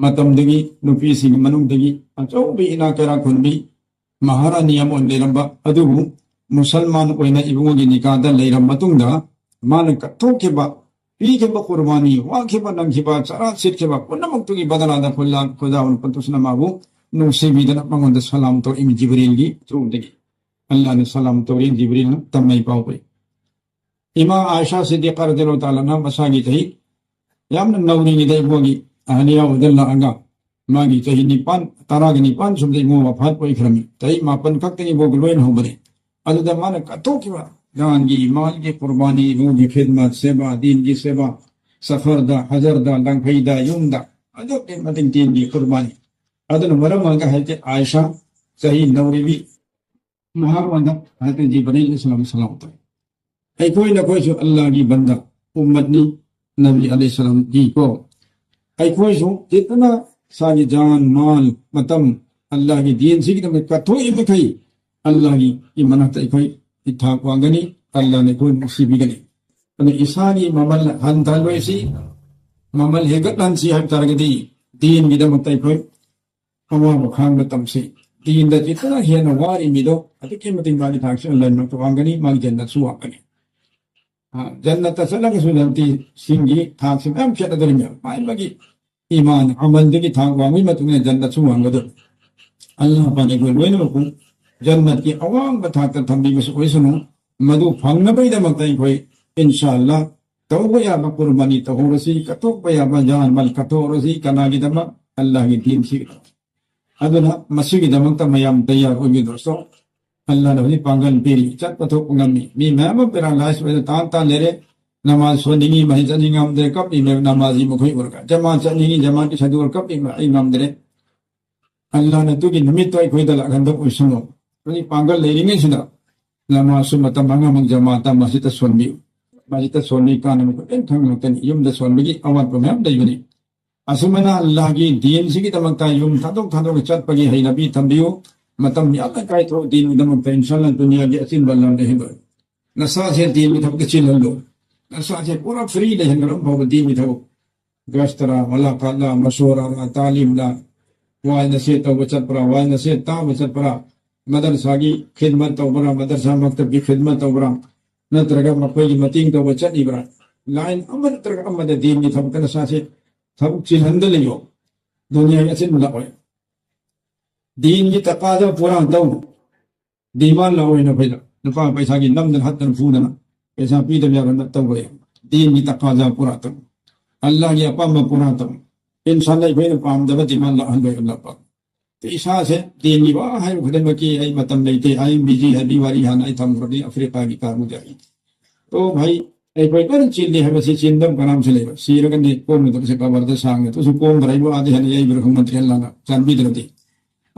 ꯃꯇꯝꯗꯒꯤ ꯅꯨꯄꯤꯁꯤꯡꯒꯤ ꯃꯅꯨꯡꯗꯒꯤ ꯑꯆꯧꯕ ꯏꯅꯥꯛ ꯀꯩꯔꯥꯛ ꯈꯨꯟꯕꯤ ꯃꯍꯥꯔꯥꯅꯤ ꯑꯃ ꯑꯣꯏꯅ ꯂꯩꯔꯝꯕ ꯑꯗꯨꯕꯨ ꯃꯨꯁꯜꯃꯥꯟ ꯑꯣꯏꯅ ꯏꯕꯨꯡꯉꯣꯒꯤ ꯅꯤꯀꯥꯗ ꯂꯩꯔꯕ ꯃꯇꯨꯡꯗ ꯃꯥꯅ ꯀꯠꯊꯣꯛꯈꯤꯕ, ꯄꯤꯈꯤꯕ ꯀꯨꯔꯕꯥꯅꯤ, ꯋꯥꯈꯤꯕ, ꯅꯪꯈꯤꯕ, ꯆꯔꯥ ꯆꯤꯠꯈꯤꯕ ꯄꯨꯝꯅꯃꯛꯇꯨꯒꯤ ꯕꯗꯂꯥꯗ ꯈꯨꯜꯂꯥ-, ꯈꯨꯗꯥ ꯄꯟꯇꯨꯁꯅ ꯃꯥꯕꯨ ꯅꯨꯡꯁꯤꯕꯤꯗꯅ ꯃꯉꯣꯟꯗ ꯁꯂꯥꯝ ꯇꯧꯔꯛꯏ ꯖꯤꯕ꯭ꯔꯤꯜꯒꯤ ꯊ꯭ꯔꯨꯗꯒꯤ꯫ ꯑꯜꯂꯥꯍꯅ ꯁꯂꯥꯝ ꯇꯧꯔꯛꯏ ꯖꯤꯕ꯭ꯔꯤꯜꯅ ꯇꯝꯃꯩ ꯄꯥꯎꯕ꯭ꯔꯤ꯫ ꯏꯃꯥ ꯑꯥꯏꯁꯥ ꯁꯤꯗꯤꯀꯥ ꯔꯖꯤꯌꯜꯂꯥꯍꯨ ꯇꯥꯂꯥ ꯑꯟꯍꯥ ꯃꯁꯥꯒꯤ ꯆꯍꯤ ꯌꯥꯝꯅ ꯅꯧꯔꯤꯉꯩꯗ ꯏꯕꯨꯡꯒꯤ ꯑꯍꯂꯤꯌꯥ ꯑꯣꯏꯗꯅ ꯂꯥꯛꯑꯒ ꯃꯥꯒꯤ ꯆꯍꯤ ꯅꯤꯄꯥꯟ, ꯇꯔꯥꯒ ꯅꯤꯄꯥꯟ ꯁꯨꯕꯗ ꯏꯕꯨꯡ ꯋꯐꯥꯠ ꯑꯣꯏꯈ꯭ꯔꯝꯃꯤ꯫ ꯆꯍꯤ ꯃꯥꯄꯟ ꯈꯛꯇ ꯏꯕꯨꯡꯒꯤ ꯂꯣꯏꯅ ꯍꯧꯕꯅꯤ꯫ ꯑꯗꯨꯗ ꯃꯥꯅ ꯀꯠꯊꯣꯛꯈꯤꯕ ꯖꯥꯟꯒꯤ, ꯃꯥꯜꯒꯤ ꯀꯨꯔꯕꯥꯅꯤ, ꯏꯕꯨꯡꯒꯤ ꯈꯤꯗꯃꯠ, ꯁꯦꯕꯥ, ꯗꯤꯟꯒꯤ ꯁꯦꯕꯥ, ꯁꯐꯔꯗ, ꯍꯖꯔꯗ, ꯂꯪꯐꯩꯗ, ꯌꯨꯝꯗ ꯑꯗꯨꯛꯀꯤ ꯃꯇꯤꯛ ꯗꯤꯟꯒꯤ ꯀꯨꯔꯕꯥꯅꯤ꯫ ꯑꯗꯨꯅ ꯃꯔꯝ ꯑꯣꯏꯔꯒ ꯍꯥꯏꯗꯤ ꯑꯥꯏꯁꯥ ꯆꯍꯤ ꯅꯧꯔꯤꯕꯤ ꯃꯍꯥꯛꯉꯣꯟꯗ ꯍꯥꯏꯗꯤ ꯖꯤꯕ꯭ꯔꯤꯜ ꯏꯁꯂꯥꯝ ꯁꯂꯥꯝ ꯇꯧꯏ꯫ ꯑꯩꯈꯣꯏ ꯅꯈꯣꯏꯁꯨ ꯑꯜꯂꯥꯍꯒꯤ ꯕꯟꯗ ꯎꯝꯃꯠꯅꯤ, ꯅꯕꯤ ꯑꯂꯩꯍꯤ ꯁꯂꯥꯝꯒꯤ ꯀꯣ꯫ ꯑꯩꯈꯣꯏꯁꯨ ꯖꯤꯠꯅ ꯏꯁꯥꯒꯤ ꯖꯥꯟ, ꯃꯥꯜ, ꯃꯇꯝ ꯑꯜꯂꯥꯍꯒꯤ ꯗꯤꯟꯁꯤꯒꯤꯗꯃꯛ ꯀꯠꯊꯣꯛꯏ ꯃꯈꯩ ꯑꯜꯂꯥꯍꯒꯤ ꯃꯅꯥꯛꯇ ꯑꯩꯈꯣꯏ ꯏꯊꯥꯛ ꯋꯥꯡꯒꯅꯤ, ꯑꯜꯂꯥꯍꯅ ꯑꯩꯈꯣꯏ ꯅꯨꯡꯁꯤꯕꯤꯒꯅꯤ꯫ ꯑꯗꯨꯅ ꯏꯁꯥꯒꯤ ꯃꯃꯜ ꯍꯟꯊꯍꯜꯂꯣꯏꯁꯤ, ꯃꯃꯜ ꯍꯦꯟꯒꯠꯍꯟꯁꯤ ꯍꯥꯏꯕ ꯇꯥꯔꯒꯗꯤ ꯗꯤꯟꯒꯤꯗꯃꯛꯇ ꯑꯩꯈꯣꯏ ꯑꯋꯥꯕ ꯈꯥꯡꯕ ꯇꯝꯁꯤ꯫ ꯗꯤꯟꯗ ꯈꯤꯇꯪ ꯍꯦꯟꯅ ꯋꯥꯔꯤ ꯃꯤꯗꯣ ꯑꯗꯨꯛꯀꯤ ꯃꯇꯤꯛ ꯃꯥꯒꯤ ꯊꯥꯛꯁꯤ ꯑꯜꯂꯥꯍꯒꯤ ꯃꯅꯥꯛꯇ ꯋꯥꯡꯒꯅꯤ, ꯃꯥꯒꯤ ꯖꯟꯅꯠꯁꯨ ꯋꯥꯡꯒꯅꯤ꯫ ꯑ, ꯖꯟꯅꯠꯇ ꯆꯠꯂꯒꯁꯨ ꯖꯟꯅꯇꯤꯁꯤꯡꯒꯤ ꯊꯥꯛꯁꯤ ꯃꯌꯥꯝ ꯈꯦꯠꯅꯗꯣꯔꯤꯕꯅꯦꯕ꯫ ꯃꯥꯒꯤ ꯃꯥꯒꯤ ꯏꯃꯥꯟ ꯑꯃꯜꯗꯨꯒꯤ ꯊꯥꯛ ꯋꯥꯡꯕꯒꯤ ꯃꯇꯨꯡ ꯏꯟꯅ ꯖꯟꯅꯠꯁꯨ ꯋꯥꯡꯒꯗꯣꯔꯤ꯫ ꯑꯜꯂꯥꯍ ꯄꯥꯛꯅ ꯑꯩꯈꯣꯏ ꯂꯣꯏꯅꯃꯛꯄꯨ ꯖꯟꯅꯠꯀꯤ ꯑꯋꯥꯡꯕ ꯊꯥꯛꯇ ꯊꯝꯕꯤꯕꯁꯨ ꯑꯣꯏꯁꯅꯨ꯫ ꯃꯗꯨ ꯐꯪꯅꯕꯒꯤꯗꯃꯛꯇ ꯑꯩꯈꯣꯏ ꯏꯟꯁꯥ ꯑꯜꯂꯥꯍ ꯇꯧꯕ ꯌꯥꯕ ꯀꯨꯔꯕꯥꯅꯤ ꯇꯧꯍꯧꯔꯁꯤ, ꯀꯠꯊꯣꯛꯄ ꯌꯥꯕ ꯖꯥꯟ ꯃꯥꯜ ꯀꯠꯊꯣꯛꯍꯧꯔꯁꯤ꯫ ꯀꯅꯥꯒꯤꯗꯃꯛ? ꯑꯜꯂꯥꯍꯒꯤ ꯗꯤꯟꯁꯤꯒꯤꯗꯃꯛ꯫ ꯑꯗꯨꯅ ꯃꯁꯤꯒꯤꯗꯃꯛꯇ ꯃꯌꯥꯝ ꯇꯌꯥꯔ ꯑꯣꯏꯕꯤꯗꯣ꯫ ꯑꯜꯂꯥꯍꯅ ꯍꯧꯖꯤꯛ ꯄꯥꯡꯒꯜ ꯄꯤꯔꯤ, ꯆꯠꯄ ꯊꯣꯛꯄ ꯉꯝꯃꯤ꯫ ꯃꯤ ꯃꯌꯥꯝ ꯑꯃ ꯄꯦꯔꯥꯂꯥꯏꯁ ꯑꯣꯏꯅ ꯇꯥꯟ ꯇꯥꯟ ꯂꯩꯔꯦ꯫ ꯅꯃꯥꯖ ꯁꯣꯟꯅꯤꯡꯉꯤ, ꯃꯁꯖꯤꯗ ꯆꯠꯅꯤꯡ ꯉꯝꯗ꯭ꯔꯦ, ꯀꯞꯄꯤ ꯃꯌꯥꯝ ꯅꯃꯥꯖꯤ ꯃꯈꯣꯏ ꯎꯔꯒ꯫ ꯖꯃꯥꯠ ꯆꯠꯅꯤꯡꯉꯤ, ꯖꯃꯥꯠꯀꯤ ꯁꯥꯗꯨ ꯀꯞꯄꯤ ꯃꯌꯥꯝ ꯑꯩ ꯉꯝꯗ꯭ꯔꯦ꯫ ꯑꯜꯂꯥꯍꯅ ꯑꯗꯨꯒꯤ ꯅꯨꯃꯤꯠꯇꯣ ꯑꯩꯈꯣꯏꯗ ꯂꯥꯛꯍꯟꯕ ꯑꯣꯏꯁꯅꯨ꯫ ꯍꯧꯖꯤꯛ ꯄꯥꯡꯒꯜ ꯂꯩꯔꯤꯉꯩꯁꯤꯗ ꯅꯃꯥꯖꯁꯨ ꯃꯇꯝ ꯃꯉꯥꯃꯛ ꯖꯃꯥꯠꯇ ꯃꯁꯖꯤꯗꯇ ꯁꯣꯟꯕꯤꯌꯨ꯫ ꯃꯁꯖꯤꯗꯇ ꯁꯣꯟꯕꯒꯤ ꯀꯥꯟꯅꯕ ꯈꯨꯗꯤꯡ ꯈꯪ ꯉꯥꯛꯇꯅꯤ꯫ ꯌꯨꯝꯗ ꯁꯣꯟꯕꯒꯤ ꯑꯋꯥꯠꯄ ꯃꯌꯥꯝ ꯂꯩꯕꯅꯤ꯫ ꯑꯁꯨꯃꯥꯏꯅ ꯑꯜꯂꯥꯍꯒꯤ ꯗꯤꯟꯁꯤꯒꯤꯗꯃꯛꯇ ꯌꯨꯝ ꯊꯥꯗꯣꯛ ꯊꯥꯗꯣꯛꯅ ꯆꯠꯄꯒꯤ ꯍꯩꯅꯕꯤ ꯊꯝꯕꯤꯌꯨ꯫ ꯃꯇꯝ ꯌꯥꯝꯅ ꯀꯥꯏꯊꯣꯛ ꯗꯤꯟꯒꯤꯗꯃꯛꯇ, ꯏꯟꯁꯥ ꯑꯜꯂꯥꯍ, ꯗꯨꯅꯤꯌꯥꯒꯤ ꯑꯆꯤꯟꯕ ꯂꯝꯗ ꯍꯦꯟꯗꯣꯛ꯫ ꯅꯁꯥꯁꯦ ꯗꯤꯟꯒꯤ ꯊꯕꯛꯇ ꯆꯤꯜꯍꯜꯂꯨ꯫ ꯅꯁꯥꯁꯦ ꯄꯨꯔꯥ ꯐ꯭ꯔꯤ ꯂꯩꯍꯟꯒꯗꯕ ꯐꯥꯎꯕ ꯗꯤꯟꯒꯤ ꯊꯕꯛ꯫ ꯒꯁꯇꯔꯥ, ꯃꯨꯂꯥꯀꯥꯠꯂꯥ, ꯃꯁꯣꯔꯥꯔꯥ, ꯇꯥꯂꯤꯝꯂꯥ, ꯋꯥꯏ ꯅꯁꯦ ꯇꯧꯕ ꯆꯠꯄ꯭ꯔꯥ, ꯋꯥꯏ ꯅꯁꯦ ꯇꯥꯕ ꯆꯠꯄ꯭ꯔꯥ, ꯃꯗꯔꯁꯥꯒꯤ ꯈꯤꯗꯃꯠ ꯇꯧꯕ꯭ꯔꯥ, ꯃꯗꯔꯁꯥ ꯃꯛꯇꯕꯒꯤ ꯈꯤꯗꯃꯠ ꯇꯧꯕ꯭ꯔꯥ, ꯅꯠꯇ꯭ꯔꯒ ꯃꯈꯣꯏꯒꯤ ꯃꯇꯦꯡ ꯇꯧꯕ ꯆꯠꯂꯤꯕ꯭ꯔꯥ? ꯂꯥꯏꯟ ꯑꯃ ꯅꯠꯇ꯭ꯔꯒ ꯑꯃꯗ ꯗꯤꯟꯒꯤ ꯊꯕꯛꯇ ꯅꯁꯥꯁꯦ ꯊꯕꯛ ꯆꯤꯜꯍꯟꯗ ꯂꯩꯌꯣ꯫ ꯗꯨꯅꯤꯌꯥꯒꯤ ꯑꯆꯤꯟꯕ ꯂꯥꯛꯑꯣꯏ꯫ ꯗꯤꯟꯒꯤ ꯇꯀꯥꯗ ꯄꯨꯔꯥ ꯇꯧ꯫ ꯗꯤꯃꯥꯟ ꯂꯥꯛꯑꯣꯏꯅ ꯑꯩꯈꯣꯏꯗ꯫ ꯂꯨꯄꯥ ꯄꯩꯁꯥꯒꯤ ꯅꯝꯗꯅ ꯍꯠꯇꯅ ꯐꯨꯗꯅ ꯄꯩꯁꯥ ꯄꯤꯗꯕ ꯌꯥꯔꯣꯏꯅ ꯇꯧꯕ ꯌꯥꯏ꯫ ꯗꯤꯟꯒꯤ ꯇꯀꯥꯗ ꯄꯨꯔꯥ ꯇꯧ꯫ ꯑꯜꯂꯥꯍꯒꯤ ꯑꯄꯥꯝꯕ ꯄꯨꯔꯥ ꯇꯧ꯫ ꯏꯟꯁꯥꯟꯅ ꯑꯩꯈꯣꯏꯅ ꯄꯥꯝꯗꯕ ꯗꯤꯃꯥꯟ ꯂꯥꯛꯍꯟꯕ ꯑꯜꯂꯥꯍ ꯄꯥꯝ꯫ ꯏꯁꯥꯁꯦ ꯗꯤꯟꯒꯤ ꯋꯥ ꯍꯥꯏꯕ ꯈꯨꯗꯤꯡꯃꯛꯀꯤ ꯑꯩ ꯃꯇꯝ ꯂꯩꯇꯦ, ꯑꯩ ꯕꯤꯖꯤ ꯍꯥꯏꯕꯤ ꯋꯥꯔꯤ ꯍꯥꯟꯅ ꯑꯩ ꯊꯝꯈ꯭ꯔꯗꯤ ꯑꯐ꯭ꯔꯤꯀꯥꯒꯤ ꯀꯥꯡꯕꯨꯗꯤ ꯑꯩ꯫ ꯑꯣ ꯚꯥꯏ, ꯑꯩꯈꯣꯏ ꯂꯣꯏꯅ ꯆꯦꯜꯂꯤ ꯍꯥꯏꯕꯁꯤ ꯆꯦꯟꯗꯕ ꯀꯅꯥꯝꯁꯨ ꯂꯩꯕ꯫ ꯁꯤꯔꯒꯗꯤ ꯀꯣꯝꯒꯗꯕꯁꯦ ꯀꯕꯔꯗ ꯁꯥꯡꯅ ꯇꯨꯁꯨ ꯀꯣꯝꯗ꯭ꯔ ꯑꯩꯕꯨ ꯑꯥꯗꯤ ꯍꯦꯟꯅ ꯌꯩꯕ꯭ꯔꯥ ꯈꯪꯕ ꯅꯠꯇꯦ ꯑꯜꯂꯥꯅ ꯆꯥꯟꯕꯤꯗ꯭ꯔꯗꯤ꯫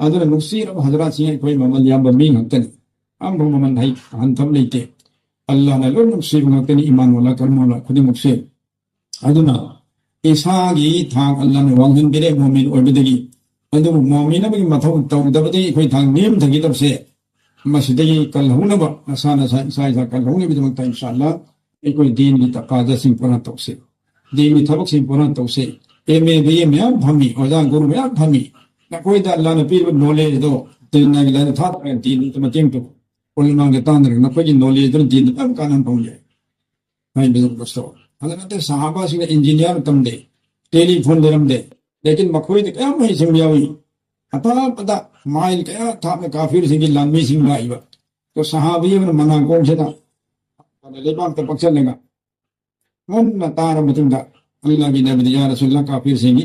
ꯑꯗꯨꯅ ꯅꯨꯡꯁꯤꯔꯕ ꯍꯖꯔꯥꯠꯁꯤꯡ ꯑꯩꯈꯣꯏ ꯃꯃꯜ ꯌꯥꯝꯕ ꯃꯤ ꯉꯥꯛꯇꯅꯤ꯫ ꯑꯃꯐꯥꯎ ꯃꯃꯜ ꯍꯩ ꯍꯟꯊꯕ ꯂꯩꯇꯦ꯫ ꯑꯜꯂꯥꯅ ꯂꯣꯏ ꯅꯨꯡꯁꯤꯕ ꯉꯥꯛꯇꯅꯤ ꯏꯃꯥꯟ ꯋꯥꯂꯥ ꯀꯔꯃ ꯋꯥꯂꯥ ꯈꯨꯗꯤꯡꯃꯛꯁꯦ꯫ ꯑꯗꯨꯅ ꯏꯁꯥꯒꯤ ꯊꯥꯛ ꯑꯜꯂꯥꯅ ꯋꯥꯡꯍꯟꯕꯤꯔꯦ ꯃꯣꯃꯤꯟ ꯑꯣꯏꯕꯗꯒꯤ꯫ ꯑꯗꯨꯕꯨ ꯃꯣꯃꯤꯟ ꯑꯃꯒꯤ ꯃꯊꯧ ꯇꯧꯗꯕꯗꯒꯤ ꯑꯩꯈꯣꯏ ꯊꯥꯛ ꯅꯦꯝꯊꯈꯤꯗꯕꯁꯦ ꯃꯁꯤꯗꯒꯤ ꯀꯜꯍꯧꯅꯕ, ꯅꯁꯥ ꯅꯁꯥ ꯏꯁꯥ ꯏꯁꯥ ꯀꯜꯍꯧꯅꯕꯒꯤꯗꯃꯛꯇ ꯏꯟꯁꯥ ꯑꯜꯂꯥ ꯑꯩꯈꯣꯏ ꯗꯤꯟꯒꯤ ꯇꯀꯥꯗꯁꯤꯡ ꯄꯨꯔꯥ ꯇꯧꯁꯤ꯫ ꯗꯤꯟꯒꯤ ꯊꯕꯛꯁꯤꯡ ꯄꯨꯔꯥ ꯇꯧꯁꯤ꯫ ꯑꯦꯝ ꯑꯦ ꯕꯤ ꯑꯦ ꯃꯌꯥꯝ ꯐꯝꯃꯤ, ꯑꯣꯖꯥ ꯒꯨꯔꯨ ꯃꯌꯥꯝ ꯐꯝꯃꯤ꯫ ꯅꯈꯣꯏꯗ ꯑꯜꯂꯥꯅ ꯄꯤꯔꯤꯕ ꯅꯣꯂꯦꯖꯗꯣ ꯗꯤꯟꯒꯤ ꯂꯥꯏꯟꯗ ꯊꯥꯗꯔꯒ ꯗꯤꯟꯒꯤ ꯃꯇꯦꯡ ꯇꯧ꯫ ꯎꯂꯃꯥꯒ ꯇꯥꯟꯅꯔꯒ ꯅꯈꯣꯏꯒꯤ ꯅꯣꯂꯦꯖꯗꯨꯅ ꯗꯤꯟꯗ ꯌꯥꯝ ꯀꯥꯟꯅꯕ ꯐꯪꯕ ꯌꯥꯏ꯫ ꯍꯥꯏꯕꯗꯨ ꯀꯁꯇꯧ꯫ ꯑꯗꯨ ꯅꯠꯇꯦ ꯁꯍꯥꯕꯥꯁꯤꯡꯅ ꯏꯟꯖꯤꯅꯤꯌꯥꯔ ꯇꯝꯗꯦ, ꯇꯦꯂꯤꯐꯣꯟ ꯂꯩꯔꯝꯗꯦ, ꯂꯦꯀꯤꯟ ꯃꯈꯣꯏꯗ ꯀꯌꯥꯝ ꯍꯩꯁꯤꯡꯕ ꯌꯥꯎꯏ꯫ ꯑꯊꯥꯞꯄꯗ ꯃꯥꯏꯜ ꯀꯌꯥ ꯊꯥꯞꯅ ꯀꯥꯐꯤꯔꯁꯤꯡꯒꯤ ꯂꯥꯟꯃꯤꯁꯤꯡ ꯂꯥꯛꯏꯕ꯫ ꯑꯗꯣ ꯁꯍꯥꯕꯤ ꯑꯃꯅ ꯃꯅꯥꯀꯣꯡꯁꯤꯗ ꯂꯩꯕꯥꯛꯇ ꯄꯛꯁꯜꯂꯒ ꯃꯨꯟꯅ ꯇꯥꯔꯕ ꯃꯇꯨꯡꯗ ꯑꯜꯂꯥꯒꯤ ꯅꯕꯤꯗ ꯌꯥ ꯔꯁꯨꯜꯂꯥ ꯀꯥꯐꯤꯔꯁꯤꯡꯒꯤ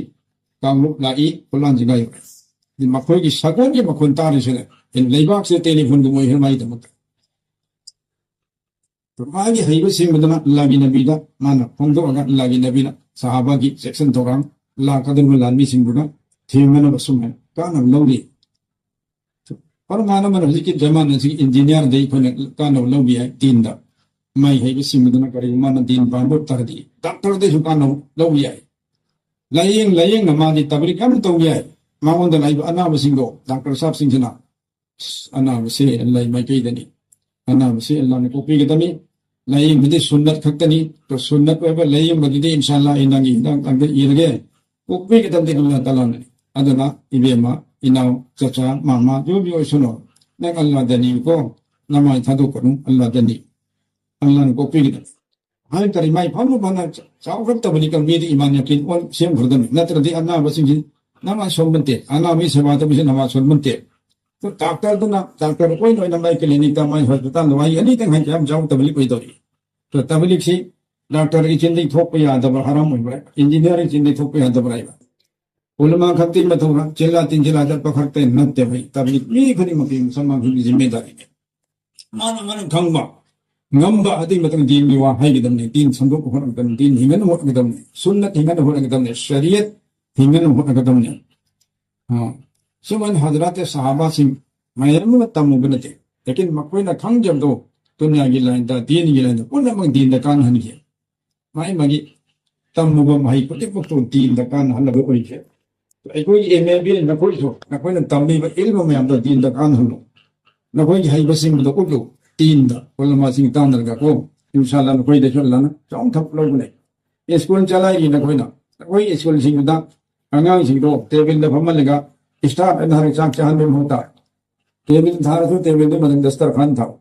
ꯀꯥꯡꯂꯨꯞ ꯂꯥꯛꯏ ꯈꯨꯠꯂꯥꯟꯁꯤꯡ ꯂꯥꯛꯏ꯫ ꯃꯈꯣꯏꯒꯤ ꯁꯒꯣꯜꯒꯤ ꯃꯈꯣꯟ ꯇꯥꯔꯤꯁꯤꯅ ꯂꯩꯕꯥꯛꯁꯤꯗ ꯇꯦꯂꯤꯐꯣꯟꯒꯨꯝ ꯑꯣꯏꯈ꯭ꯔꯦ ꯃꯥꯒꯤꯗꯃꯛꯇ꯫ ꯃꯥꯒꯤ ꯍꯩꯕ ꯁꯤꯡꯕꯗꯨꯅ ꯑꯜꯂꯥꯒꯤ ꯅꯕꯤꯗ ꯃꯥꯅ ꯐꯣꯡꯗꯣꯛꯑꯒ ꯑꯜꯂꯥꯒꯤ ꯅꯕꯤꯅ ꯁꯍꯥꯕꯥꯒꯤ ꯆꯦꯛꯁꯤꯟ ꯊꯧꯔꯥꯡ ꯂꯥꯛꯀꯗꯧꯔꯤꯕ ꯂꯥꯟꯃꯤꯁꯤꯡꯗꯨꯅ ꯊꯦꯡꯅꯅꯕ ꯁꯨꯝ ꯍꯥꯏꯅ ꯀꯥꯟꯅꯕ ꯂꯧꯔꯤ꯫ ꯄꯔꯃꯥꯟ ꯑꯃꯅ ꯍꯧꯖꯤꯛꯀꯤ ꯖꯃꯥꯟ ꯑꯁꯤꯒꯤ ꯏꯟꯖꯤꯅꯤꯌꯥꯔꯗꯒꯤ ꯑꯩꯈꯣꯏꯅ ꯀꯥꯟꯅꯕ ꯂꯧꯕ ꯌꯥꯏ ꯗꯤꯟꯗ꯫ ꯃꯥꯏ ꯍꯩꯕ ꯁꯤꯡꯕꯗꯨꯅ ꯀꯔꯤꯒꯨꯝꯕ ꯃꯥꯅ ꯗꯤꯟ ꯄꯥꯝꯕ ꯇꯥꯔꯗꯤ ꯗꯥꯛꯇꯔꯗꯩꯁꯨ ꯀꯥꯟꯅꯕ ꯂꯧꯕ ꯌꯥꯏ꯫ ꯂꯥꯏꯌꯦꯡ ꯂꯥꯏꯌꯦꯡꯅ ꯃꯥꯗꯤ ꯇꯕ꯭ꯂꯤꯛ ꯌꯥꯝ ꯇꯧꯕ ꯌꯥꯏ꯫ ꯃꯉꯣꯟꯗ ꯂꯥꯛꯏꯕ ꯑꯅꯥꯕꯁꯤꯡꯗꯣ ꯗꯥꯛꯇꯔ ꯁꯥꯞꯁꯤꯡꯁꯤꯅ ꯑꯁ, ꯑꯅꯥꯕꯁꯤ ꯑꯜꯂꯥꯍ ꯃꯥꯏꯀꯩꯗꯅꯤ꯫ ꯑꯅꯥꯕꯁꯤ ꯑꯜꯂꯥꯍꯅ ꯀꯣꯛꯄꯤꯒꯗꯕꯅꯤ꯫ ꯂꯥꯏꯌꯦꯡꯕꯗꯤ ꯁꯨꯟꯅꯠ ꯈꯛꯇꯅꯤ꯫ ꯑꯗꯣ ꯁꯨꯟꯅꯠ ꯑꯣꯏꯕ ꯂꯥꯏꯌꯦꯡꯕꯗꯨꯗꯤ ꯏꯟꯁꯥ ꯑꯜꯂꯥꯍ ꯑꯩ ꯅꯪꯒꯤ ꯍꯤꯗꯥꯛ ꯂꯥꯡꯊꯛ ꯏꯔꯒꯦ꯫ ꯀꯣꯛꯄꯤꯒꯗꯕꯗꯤ ꯑꯜꯂꯥꯍ ꯇꯥꯂꯥꯅꯤ꯫ ꯑꯗꯨꯅ ꯏꯕꯦꯝꯃ, ꯏꯅꯥꯎ, ꯆꯆꯥ, ꯃꯃꯥ, ꯌꯣꯕꯤ ꯑꯣꯏꯁꯅꯨ꯫ ꯅꯪ ꯑꯜꯂꯥꯍꯗꯅꯤꯀꯣ꯫ ꯅꯃꯥꯏ ꯊꯥꯗꯣꯛꯀꯅꯨ, ꯑꯜꯂꯥꯍꯗꯅꯤ꯫ ꯑꯜꯂꯥꯍꯅ ꯀꯣꯛꯄꯤꯒꯗꯕꯅꯤ꯫ ꯍꯥꯏ ꯇꯥꯔꯦ, ꯃꯥꯏ ꯐꯝꯅ ꯐꯝꯅ ꯆꯥꯎꯈꯠꯇꯕꯅꯤ ꯀꯥꯡꯕꯨꯗꯤ ꯏꯃꯥꯟ ꯌꯥꯀꯤꯟ ꯑꯣꯟ ꯁꯦꯝꯈ꯭ꯔꯗꯕꯅꯤ꯫ ꯅꯠꯇ꯭ꯔꯗꯤ ꯑꯅꯥꯕꯁꯤꯡꯁꯤ ꯅꯃꯥ ꯁꯣꯟꯕꯟꯇꯦ, ꯑꯅꯥꯕꯒꯤ ꯁꯦꯕꯥ ꯇꯧꯕꯁꯤ ꯅꯃꯥ ꯁꯣꯟꯕꯟꯇꯦ꯫ ꯑꯗꯨ ꯗꯥꯛꯇꯔꯗꯨꯅ ꯗꯥꯛꯇꯔ ꯑꯣꯏꯅ ꯑꯣꯏꯅ ꯃꯥꯏ ꯀ꯭ꯂꯤꯅꯤꯛꯇ, ꯃꯥꯏ ꯍꯣꯁꯄꯤꯇꯥꯜꯗ ꯋꯥꯍꯩ ꯑꯅꯤꯇꯪ ꯍꯥꯏ ꯌꯥꯝ ꯆꯥꯎ ꯇꯕꯂꯤꯛ ꯑꯣꯏꯗꯧꯔꯤ꯫ ꯑꯗꯣ ꯇꯕꯂꯤꯛꯁꯤ ꯗꯥꯛꯇꯔꯒꯤ ꯆꯤꯟꯗꯒꯤ ꯊꯣꯛꯄ ꯌꯥꯗꯕ ꯍꯔꯥꯝ ꯑꯣꯏꯕ꯭ꯔꯥ, ꯏꯟꯖꯤꯅꯤꯌꯥꯔꯒꯤ ꯆꯤꯟꯗꯒꯤ ꯊꯣꯛꯄ ꯌꯥꯗꯕ꯭ꯔꯥ ꯍꯥꯏꯕ꯫ ꯎꯂꯃꯥ ꯈꯛꯇꯒꯤ ꯃꯊꯧꯔꯥ, ꯆꯤꯜꯂꯥ ꯇꯤꯟꯖꯤꯜꯂꯥ ꯆꯠꯄ ꯈꯛꯇ ꯅꯠꯇꯦ ꯚꯥꯏ, ꯇꯕꯂꯤꯛ ꯃꯤ ꯈꯨꯗꯤꯡꯃꯛꯀꯤ ꯃꯨꯁꯜꯃꯥꯟꯁꯤꯡꯒꯤ ꯖꯤꯝꯃꯦꯗꯥꯔꯤꯅꯤ꯫ ꯃꯥꯅ ꯃꯥꯅ ꯈꯪꯕ ꯉꯝꯕ ꯑꯗꯨꯒꯤ ꯃꯇꯨꯡ ꯗꯤꯟꯒꯤ ꯋꯥ ꯍꯥꯏꯒꯗꯕꯅꯤ, ꯗꯤꯟ ꯁꯟꯗꯣꯛꯄ ꯍꯣꯠꯅꯒꯗꯕꯅꯤ, ꯗꯤꯟ ꯍꯤꯡꯍꯟꯅꯕ ꯍꯣꯠꯅꯒꯗꯕꯅꯤ, ꯁꯨꯟꯅꯠ ꯍꯤꯡꯍꯟꯅꯕ ꯍꯣꯠꯅꯒꯗꯕꯅꯤ, ꯁꯔꯤꯌꯠ ꯍꯤꯡꯍꯟꯅꯕ ꯍꯣꯠꯅꯒꯗꯕꯅꯤ꯫ ꯑ, ꯁꯨꯃꯥꯏꯅ ꯍꯖꯔꯥꯠ ꯁꯍꯥꯕꯥꯁꯤꯡ ꯃꯌꯥꯝ ꯑꯃ ꯇꯝꯃꯨꯕ ꯅꯠꯇꯦ꯫ ꯂꯦꯀꯤꯟ ꯃꯈꯣꯏꯅ ꯈꯪꯖꯕꯗꯣ ꯗꯨꯅꯤꯌꯥꯒꯤ ꯂꯥꯏꯟꯗ, ꯗꯤꯟꯒꯤ ꯂꯥꯏꯟꯗ ꯄꯨꯝꯅꯃꯛ ꯗꯤꯟꯗ ꯀꯥꯟꯅꯍꯟꯈꯤ꯫ ꯃꯥꯒꯤ ꯃꯥꯒꯤ ꯇꯝꯃꯨꯕ ꯃꯍꯩ ꯈꯨꯗꯤꯡꯃꯛꯇꯨ ꯗꯤꯟꯗ ꯀꯥꯟꯅꯍꯜꯂꯕ ꯑꯣꯏꯈꯤ꯫ ꯑꯩꯈꯣꯏꯒꯤ ꯑꯦꯝ ꯑꯦ ꯕꯤ ꯅꯈꯣꯏꯁꯨ, ꯅꯈꯣꯏꯅ ꯇꯝꯂꯤꯕ ꯏꯜꯃ ꯃꯌꯥꯝꯗꯣ ꯗꯤꯟꯗ ꯀꯥꯟꯅꯍꯜꯂꯨ꯫ ꯅꯈꯣꯏꯒꯤ ꯍꯩꯕꯁꯤꯡꯗꯣ ꯎꯠꯂꯨ꯫ ꯗꯤꯟꯗ ꯎꯂꯃꯥꯁꯤꯡ ꯇꯥꯟꯅꯔꯒ ꯀꯣ, ꯏꯟꯁꯥꯜꯂꯥ ꯅꯈꯣꯏꯗꯁꯨ ꯑꯜꯂꯥꯅ ꯆꯥꯎꯅ ꯊꯕꯛ ꯂꯧꯒꯅꯤ꯫ ꯁ꯭ꯀꯨꯜ ꯆꯂꯥꯏꯔꯤ ꯅꯈꯣꯏꯅ, ꯅꯈꯣꯏꯒꯤ ꯁ꯭ꯀꯨꯜꯁꯤꯡꯗꯨꯗ ꯑꯉꯥꯡꯁꯤꯡꯗꯣ ꯇꯦꯕꯜꯗ ꯐꯝꯍꯜꯂꯒ ꯏꯁꯇꯥꯐ ꯑꯅ ꯍꯥꯏꯔꯒ ꯆꯥꯛ ꯆꯥꯍꯟꯕꯒꯤ ꯃꯍꯨꯠꯇ ꯇꯦꯕꯜ ꯊꯥꯔꯁꯨ ꯇꯦꯕꯜꯗꯨ ꯃꯊꯪ ꯗꯁꯇꯔꯈꯥꯟ ꯊꯥꯎ꯫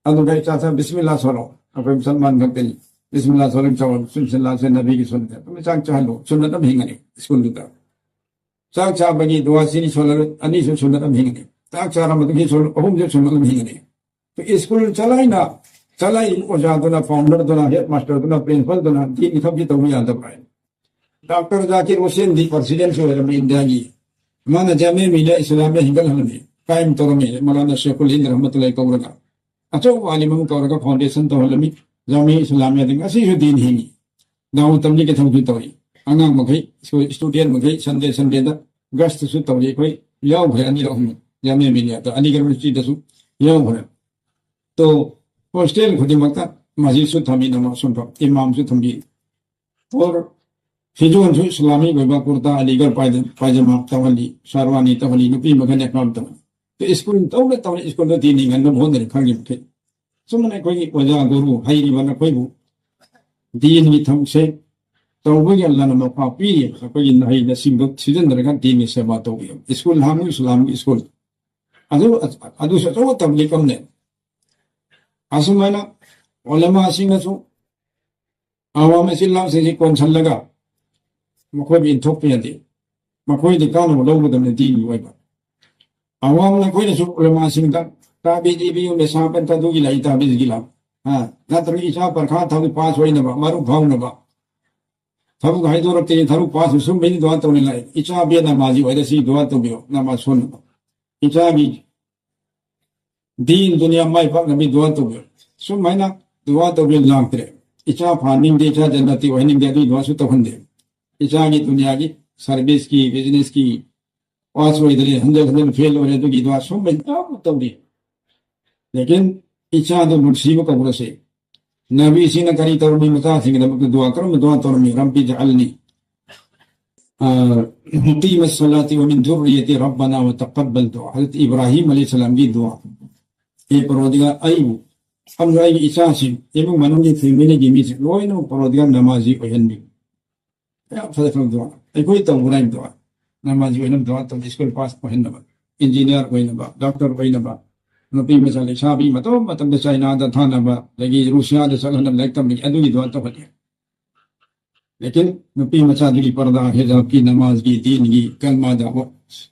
ꯑꯗꯨꯒ ꯆꯥꯛ ꯆꯥ ꯕꯤꯁꯃꯤꯜꯂꯥ ꯁꯣꯜꯂꯣ꯫ ꯑꯩꯈꯣꯏ ꯃꯨꯁꯜꯃꯥꯟ ꯈꯛꯇꯅꯤ꯫ ꯕꯤꯁꯃꯤꯜꯂꯥ ꯁꯣꯜꯂꯒ ꯆꯥꯎ꯫ ꯕꯤꯁꯃꯤꯜꯂꯥꯁꯦ ꯅꯕꯤꯒꯤ ꯁꯨꯟꯅꯠ꯫ ꯑꯗꯨꯝ ꯆꯥꯛ ꯆꯥꯍꯜꯂꯣ꯫ ꯁꯨꯟꯅꯠ ꯑꯃ ꯍꯤꯡꯒꯅꯤ ꯁ꯭ꯀꯨꯜꯗꯨꯗ꯫ ꯆꯥꯛ ꯆꯥꯕꯒꯤ ꯗꯨꯋꯥ ꯁꯤꯅꯤ ꯁꯣꯜꯂꯒ ꯑꯅꯤꯁꯨ ꯁꯨꯟꯅꯠ ꯑꯃ ꯍꯤꯡꯒꯅꯤ꯫ ꯆꯥꯛ ꯆꯥꯔ ꯃꯇꯨꯡꯒꯤ ꯁꯣꯜ ꯑꯍꯨꯝꯁꯨ ꯁꯨꯟꯅꯠ ꯑꯃ ꯍꯤꯡꯒꯅꯤ꯫ ꯁ꯭ꯀꯨꯜ ꯆꯂꯥꯏꯅ ꯆꯂꯥꯏꯔꯤꯕ ꯑꯣꯖꯥꯗꯨꯅ, ꯐꯥꯎꯟꯗꯔꯗꯨꯅ, ꯍꯦꯗ ꯃꯥꯁꯇꯔꯗꯨꯅ, ꯄ꯭ꯔꯤꯟꯁꯤꯄꯜꯗꯨꯅ ꯗꯤꯟꯒꯤ ꯊꯕꯛꯁꯤ ꯇꯧꯕ ꯌꯥꯗꯕ꯭ꯔꯥ? ꯗꯥꯛꯇꯔ ꯖꯥꯀꯤꯔ ꯍꯨꯁꯦꯟꯗꯤ ꯄ꯭ꯔꯁꯤꯗꯦꯟꯁꯨ ꯑꯣꯏꯔꯝꯃꯤ ꯏꯟꯗꯤꯌꯥꯒꯤ꯫ ꯃꯥꯅ ꯖꯥꯃꯤꯌꯥ ꯃꯤꯂꯤꯌꯥ ꯏꯁꯂꯥꯃꯤꯌꯥ ꯍꯤꯡꯒꯠꯍꯜꯂꯝꯃꯤ, ꯀꯥꯏꯝ ꯇꯧꯔꯝꯃꯤ꯫ ꯃꯧꯂꯥꯅꯥ ꯁꯦꯈꯨꯜ ꯍꯤꯟꯗ ꯔꯍꯃꯇꯨꯜꯂꯥꯍꯤ ꯀꯧꯔꯒ ꯑꯆꯧꯕ ꯑꯥꯂꯤꯝ ꯑꯃ ꯀꯧꯔꯒ ꯐꯥꯎꯟꯗꯦꯁꯟ ꯇꯧꯍꯜꯂꯝꯃꯤ꯫ ꯖꯥꯃꯤꯌꯥ ꯏꯁꯂꯥꯃꯤꯌꯥꯗ ꯉꯁꯤꯁꯨ ꯗꯤꯟ ꯍꯤꯡꯉꯤ꯫ ꯗꯥꯋꯠ ꯇꯕ꯭ꯂꯤꯒꯤ ꯊꯕꯛꯁꯨ ꯇꯧꯔꯤ꯫ ꯑꯉꯥꯡ ꯃꯈꯩ, ꯁ꯭ꯀꯨꯜ ꯁ꯭ꯇꯨꯗꯦꯟ ꯃꯈꯩ ꯁꯟꯗꯦ ꯁꯟꯗꯦꯗ ꯒꯁꯇꯁꯨ ꯇꯧꯔꯤ꯫ ꯑꯩꯈꯣꯏ ꯌꯥꯎꯈ꯭ꯔꯦ ꯑꯅꯤꯔꯛ ꯑꯍꯨꯝ꯫ ꯖꯥꯃꯤꯌꯥ ꯃꯤꯂꯤꯌꯥꯗ, ꯑꯂꯤꯒꯔ ꯌꯨꯅꯤꯚꯔꯁꯤꯇꯤꯗꯁꯨ ꯌꯥꯎꯈ꯭ꯔꯦ꯫ ꯇꯣ ꯍꯣꯁꯇꯦꯜ ꯈꯨꯗꯤꯡꯃꯛꯇ ꯃꯁꯖꯤꯗꯁꯨ ꯊꯝꯃꯤ, ꯅꯃꯥꯖ ꯁꯣꯟꯕ ꯏꯃꯥꯝꯁꯨ ꯊꯝꯕꯤ꯫ ꯑꯣꯔ ꯐꯤꯖꯣꯜꯁꯨ ꯏꯁꯂꯥꯃꯤꯛ ꯑꯣꯏꯕ ꯀꯨꯔꯇꯥ, ꯑꯂꯤꯒꯔ ꯄꯥꯏꯖ-, ꯄꯥꯏꯖꯃꯥ ꯇꯧꯍꯜꯂꯤ, ꯁꯥꯔꯋꯥꯅꯤ ꯇꯧꯍꯜꯂꯤ, ꯅꯨꯄꯤ ꯃꯈꯩꯅ ꯑꯄꯥꯝꯕ ꯇꯧꯍꯜꯂꯤ꯫ ꯁ꯭ꯀꯨꯜ ꯇꯧꯅ ꯇꯧꯅ ꯁ꯭ꯀꯨꯜꯗ ꯗꯤꯟ ꯍꯤꯡꯍꯟꯅꯕ ꯍꯣꯠꯅꯔꯤ ꯈꯪꯉꯤ ꯃꯈꯩ꯫ ꯁꯨꯝꯅ ꯑꯩꯈꯣꯏꯒꯤ ꯑꯣꯖꯥ ꯒꯨꯔꯨ ꯍꯩꯔꯤꯕ ꯅꯈꯣꯏꯕꯨ ꯗꯤꯟꯒꯤ ꯊꯕꯛꯁꯦ ꯇꯧꯕꯒꯤ ꯑꯜꯂꯥꯅ ꯃꯄꯥ ꯄꯤꯔꯤ꯫ ꯑꯩꯈꯣꯏꯒꯤ ꯅꯍꯩ ꯅꯁꯤꯡꯗꯣ ꯁꯤꯖꯤꯟꯅꯔꯒ ꯗꯤꯟꯒꯤ ꯁꯦꯕꯥ ꯇꯧꯕꯤꯌꯨ꯫ ꯁ꯭ꯀꯨꯜ ꯍꯥꯡꯕ ꯏꯁꯂꯥꯝꯒꯤ ꯁ꯭ꯀꯨꯜ꯫ ꯑꯗꯨ, ꯑꯗꯨꯁꯨ ꯑꯆꯧꯕ ꯇꯕ꯭ꯂꯤꯛ ꯑꯃꯅꯦ꯫ ꯑꯁꯨꯃꯥꯏꯅ ꯎꯂꯃꯥꯁꯤꯡꯅꯁꯨ ꯑꯋꯥꯝ ꯑꯁꯤ ꯂꯥꯛꯁꯤꯡꯁꯤ ꯀꯣꯟꯁꯤꯜꯂꯒ ꯃꯈꯣꯏꯕꯨ ꯏꯟꯊꯣꯛꯄ ꯌꯥꯗꯦ꯫ ꯃꯈꯣꯏꯗꯤ ꯀꯥꯟꯅꯕ ꯂꯧꯒꯗꯕꯅꯤ ꯗꯤꯟꯒꯤ ꯑꯣꯏꯕ꯫ ꯑꯋꯥꯝ ꯑꯩꯈꯣꯏꯅꯁꯨ ꯎꯂꯃꯥꯁꯤꯡꯗ ꯇꯥꯕꯤꯖ ꯏꯕꯤꯌꯨ ꯃꯦꯁꯥꯕꯟꯇ ꯑꯗꯨꯒꯤ ꯂꯥꯏ ꯇꯥꯕꯤꯖꯒꯤ ꯂꯥꯎ꯫ ꯍꯥ? ꯅꯠꯇ꯭ꯔꯒ ꯏꯆꯥ ꯄꯔꯈꯥ ꯊꯥꯕꯒꯤ ꯄꯥꯁ ꯑꯣꯏꯅꯕ, ꯃꯔꯨꯞ ꯐꯥꯎꯅꯕ꯫ ꯊꯕꯛ ꯍꯥꯏꯗꯣꯔꯛꯇꯦ, ꯊꯕꯛ ꯄꯥꯁ ꯁꯨꯝꯕꯩꯗꯤ ꯗꯨꯋꯥ ꯇꯧꯅꯤ ꯂꯥꯏ꯫ ꯏꯆꯥ ꯕꯦꯟ ꯅꯃꯥꯖꯤ ꯑꯣꯏꯔꯁꯤ ꯗꯨꯋꯥ ꯇꯧꯕꯤꯌꯨ, ꯅꯃꯥꯖ ꯁꯣꯟꯅꯕ꯫ ꯏꯆꯥꯒꯤ ꯗꯤꯟ ꯗꯨꯅꯤꯌꯥ ꯃꯥꯏ ꯄꯥꯛꯅꯕꯤ ꯗꯨꯋꯥ ꯇꯧꯕꯤꯌꯨ꯫ ꯁꯨꯃꯥꯏꯅ ꯗꯨꯋꯥ ꯇꯧꯕꯤ ꯂꯥꯛꯇ꯭ꯔꯦ꯫ ꯏꯆꯥ ꯐꯍꯟꯅꯤꯡꯗꯦ, ꯏꯆꯥ ꯖꯟꯅꯇꯤ ꯑꯣꯏꯍꯟꯅꯤꯡꯗꯦ, ꯑꯗꯨꯒꯤ ꯗꯨꯋꯥꯁꯨ ꯇꯧꯍꯟꯗꯦ꯫ ꯏꯆꯥꯒꯤ ꯗꯨꯅꯤꯌꯥꯒꯤ ꯁꯔꯚꯤꯁꯀꯤ, ꯕꯤꯖꯤꯅꯦꯁꯀꯤ ꯄꯥꯁ ꯑꯣꯏꯗ꯭ꯔꯦ, ꯍꯟꯗꯛ ꯍꯟꯗꯛ ꯐꯦꯜ ꯑꯣꯏꯔꯦ, ꯑꯗꯨꯒꯤ ꯗꯨꯋꯥ ꯁꯨꯝꯕ ꯌꯥꯝ ꯇꯧꯔꯤ꯫ ꯂꯦꯀꯤꯟ ꯏꯆꯥꯗꯨ ꯅꯨꯡꯁꯤꯕ ꯀꯧꯔꯁꯦ꯫ ꯅꯕꯤꯁꯤꯡꯅ ꯀꯔꯤ ꯇꯧꯔꯝꯃꯤ? ꯃꯆꯥꯁꯤꯡꯒꯤꯗꯃꯛꯇ ꯗꯨꯋꯥ ꯀꯔꯝꯕ ꯗꯨꯋꯥ ꯇꯧꯔꯝꯃꯤ? "ꯔꯕꯤ ꯖꯑꯜꯅꯤ, ꯑ, ꯃꯨꯀꯤꯃ ꯁꯂꯥꯇꯤ ꯋ ꯃꯤꯟ ꯙꯨꯔꯔꯤꯌꯇꯤ ꯔꯕꯅꯥ ꯋ ꯇꯀꯕꯜ ꯗꯨꯋꯥ"꯫ ꯍꯖꯔꯠ ꯏꯕ꯭ꯔꯥꯍꯤꯝ ꯑꯂꯩꯍꯤ ꯁꯂꯥꯝꯒꯤ ꯗꯨꯋꯥ꯫ "ꯑꯦ ꯄꯔꯣꯗꯤꯒꯥꯔ, ꯑꯩꯕꯨ ꯑꯃꯁꯨꯡ ꯑꯩꯒꯤ ꯏꯆꯥꯁꯤꯡ, ꯏꯃꯨꯡ ꯃꯅꯨꯡꯒꯤ ꯐꯦꯃꯤꯂꯤꯒꯤ ꯃꯤꯁꯤꯡ ꯂꯣꯏꯅꯃꯛ ꯄꯔꯣꯗꯤꯒꯥꯔ ꯅꯃꯥꯖꯤ ꯑꯣꯏꯍꯟꯕꯤꯌꯨ"꯫ ꯌꯥꯝ ꯐꯖꯈ꯭ꯔꯕ ꯗꯨꯋꯥ꯫ ꯑꯩꯈꯣꯏ ꯇꯧꯕ꯭ꯔꯥ ꯍꯥꯏꯕ ꯗꯨꯋꯥ? ꯅꯃꯥꯖꯤ ꯑꯣꯏꯅꯕ ꯗꯨꯋꯥ ꯇꯧꯗꯦ, ꯁ꯭ꯀꯨꯜ ꯄꯥꯁ ꯑꯣꯏꯍꯟꯅꯕ, ꯏꯟꯖꯤꯅꯤꯌꯥꯔ ꯑꯣꯏꯅꯕ, ꯗꯣꯛꯇꯔ ꯑꯣꯏꯅꯕ, ꯅꯨꯄꯤ ꯃꯆꯥ ꯂꯩꯁꯥꯕꯤ ꯃꯇꯣꯝ ꯃꯇꯝꯗ ꯆꯥꯏꯅꯥꯗ ꯊꯥꯅꯕ, ꯑꯗꯒꯤ ꯔꯨꯁꯤꯌꯥꯗ ꯆꯠꯍꯟꯅꯕ, ꯂꯥꯏꯔꯤꯛ ꯇꯝꯕꯒꯤ ꯑꯗꯨꯒꯤ ꯗꯨꯋꯥ ꯇꯧꯍꯜꯂꯤ꯫ ꯂꯦꯀꯤꯟ ꯅꯨꯄꯤ ꯃꯆꯥꯗꯨꯒꯤ ꯄꯔꯗꯥ, ꯍꯤꯖꯥꯕꯀꯤ, ꯅꯃꯥꯖꯀꯤ, ꯗꯤꯟꯒꯤ, ꯀꯜꯃꯥꯗ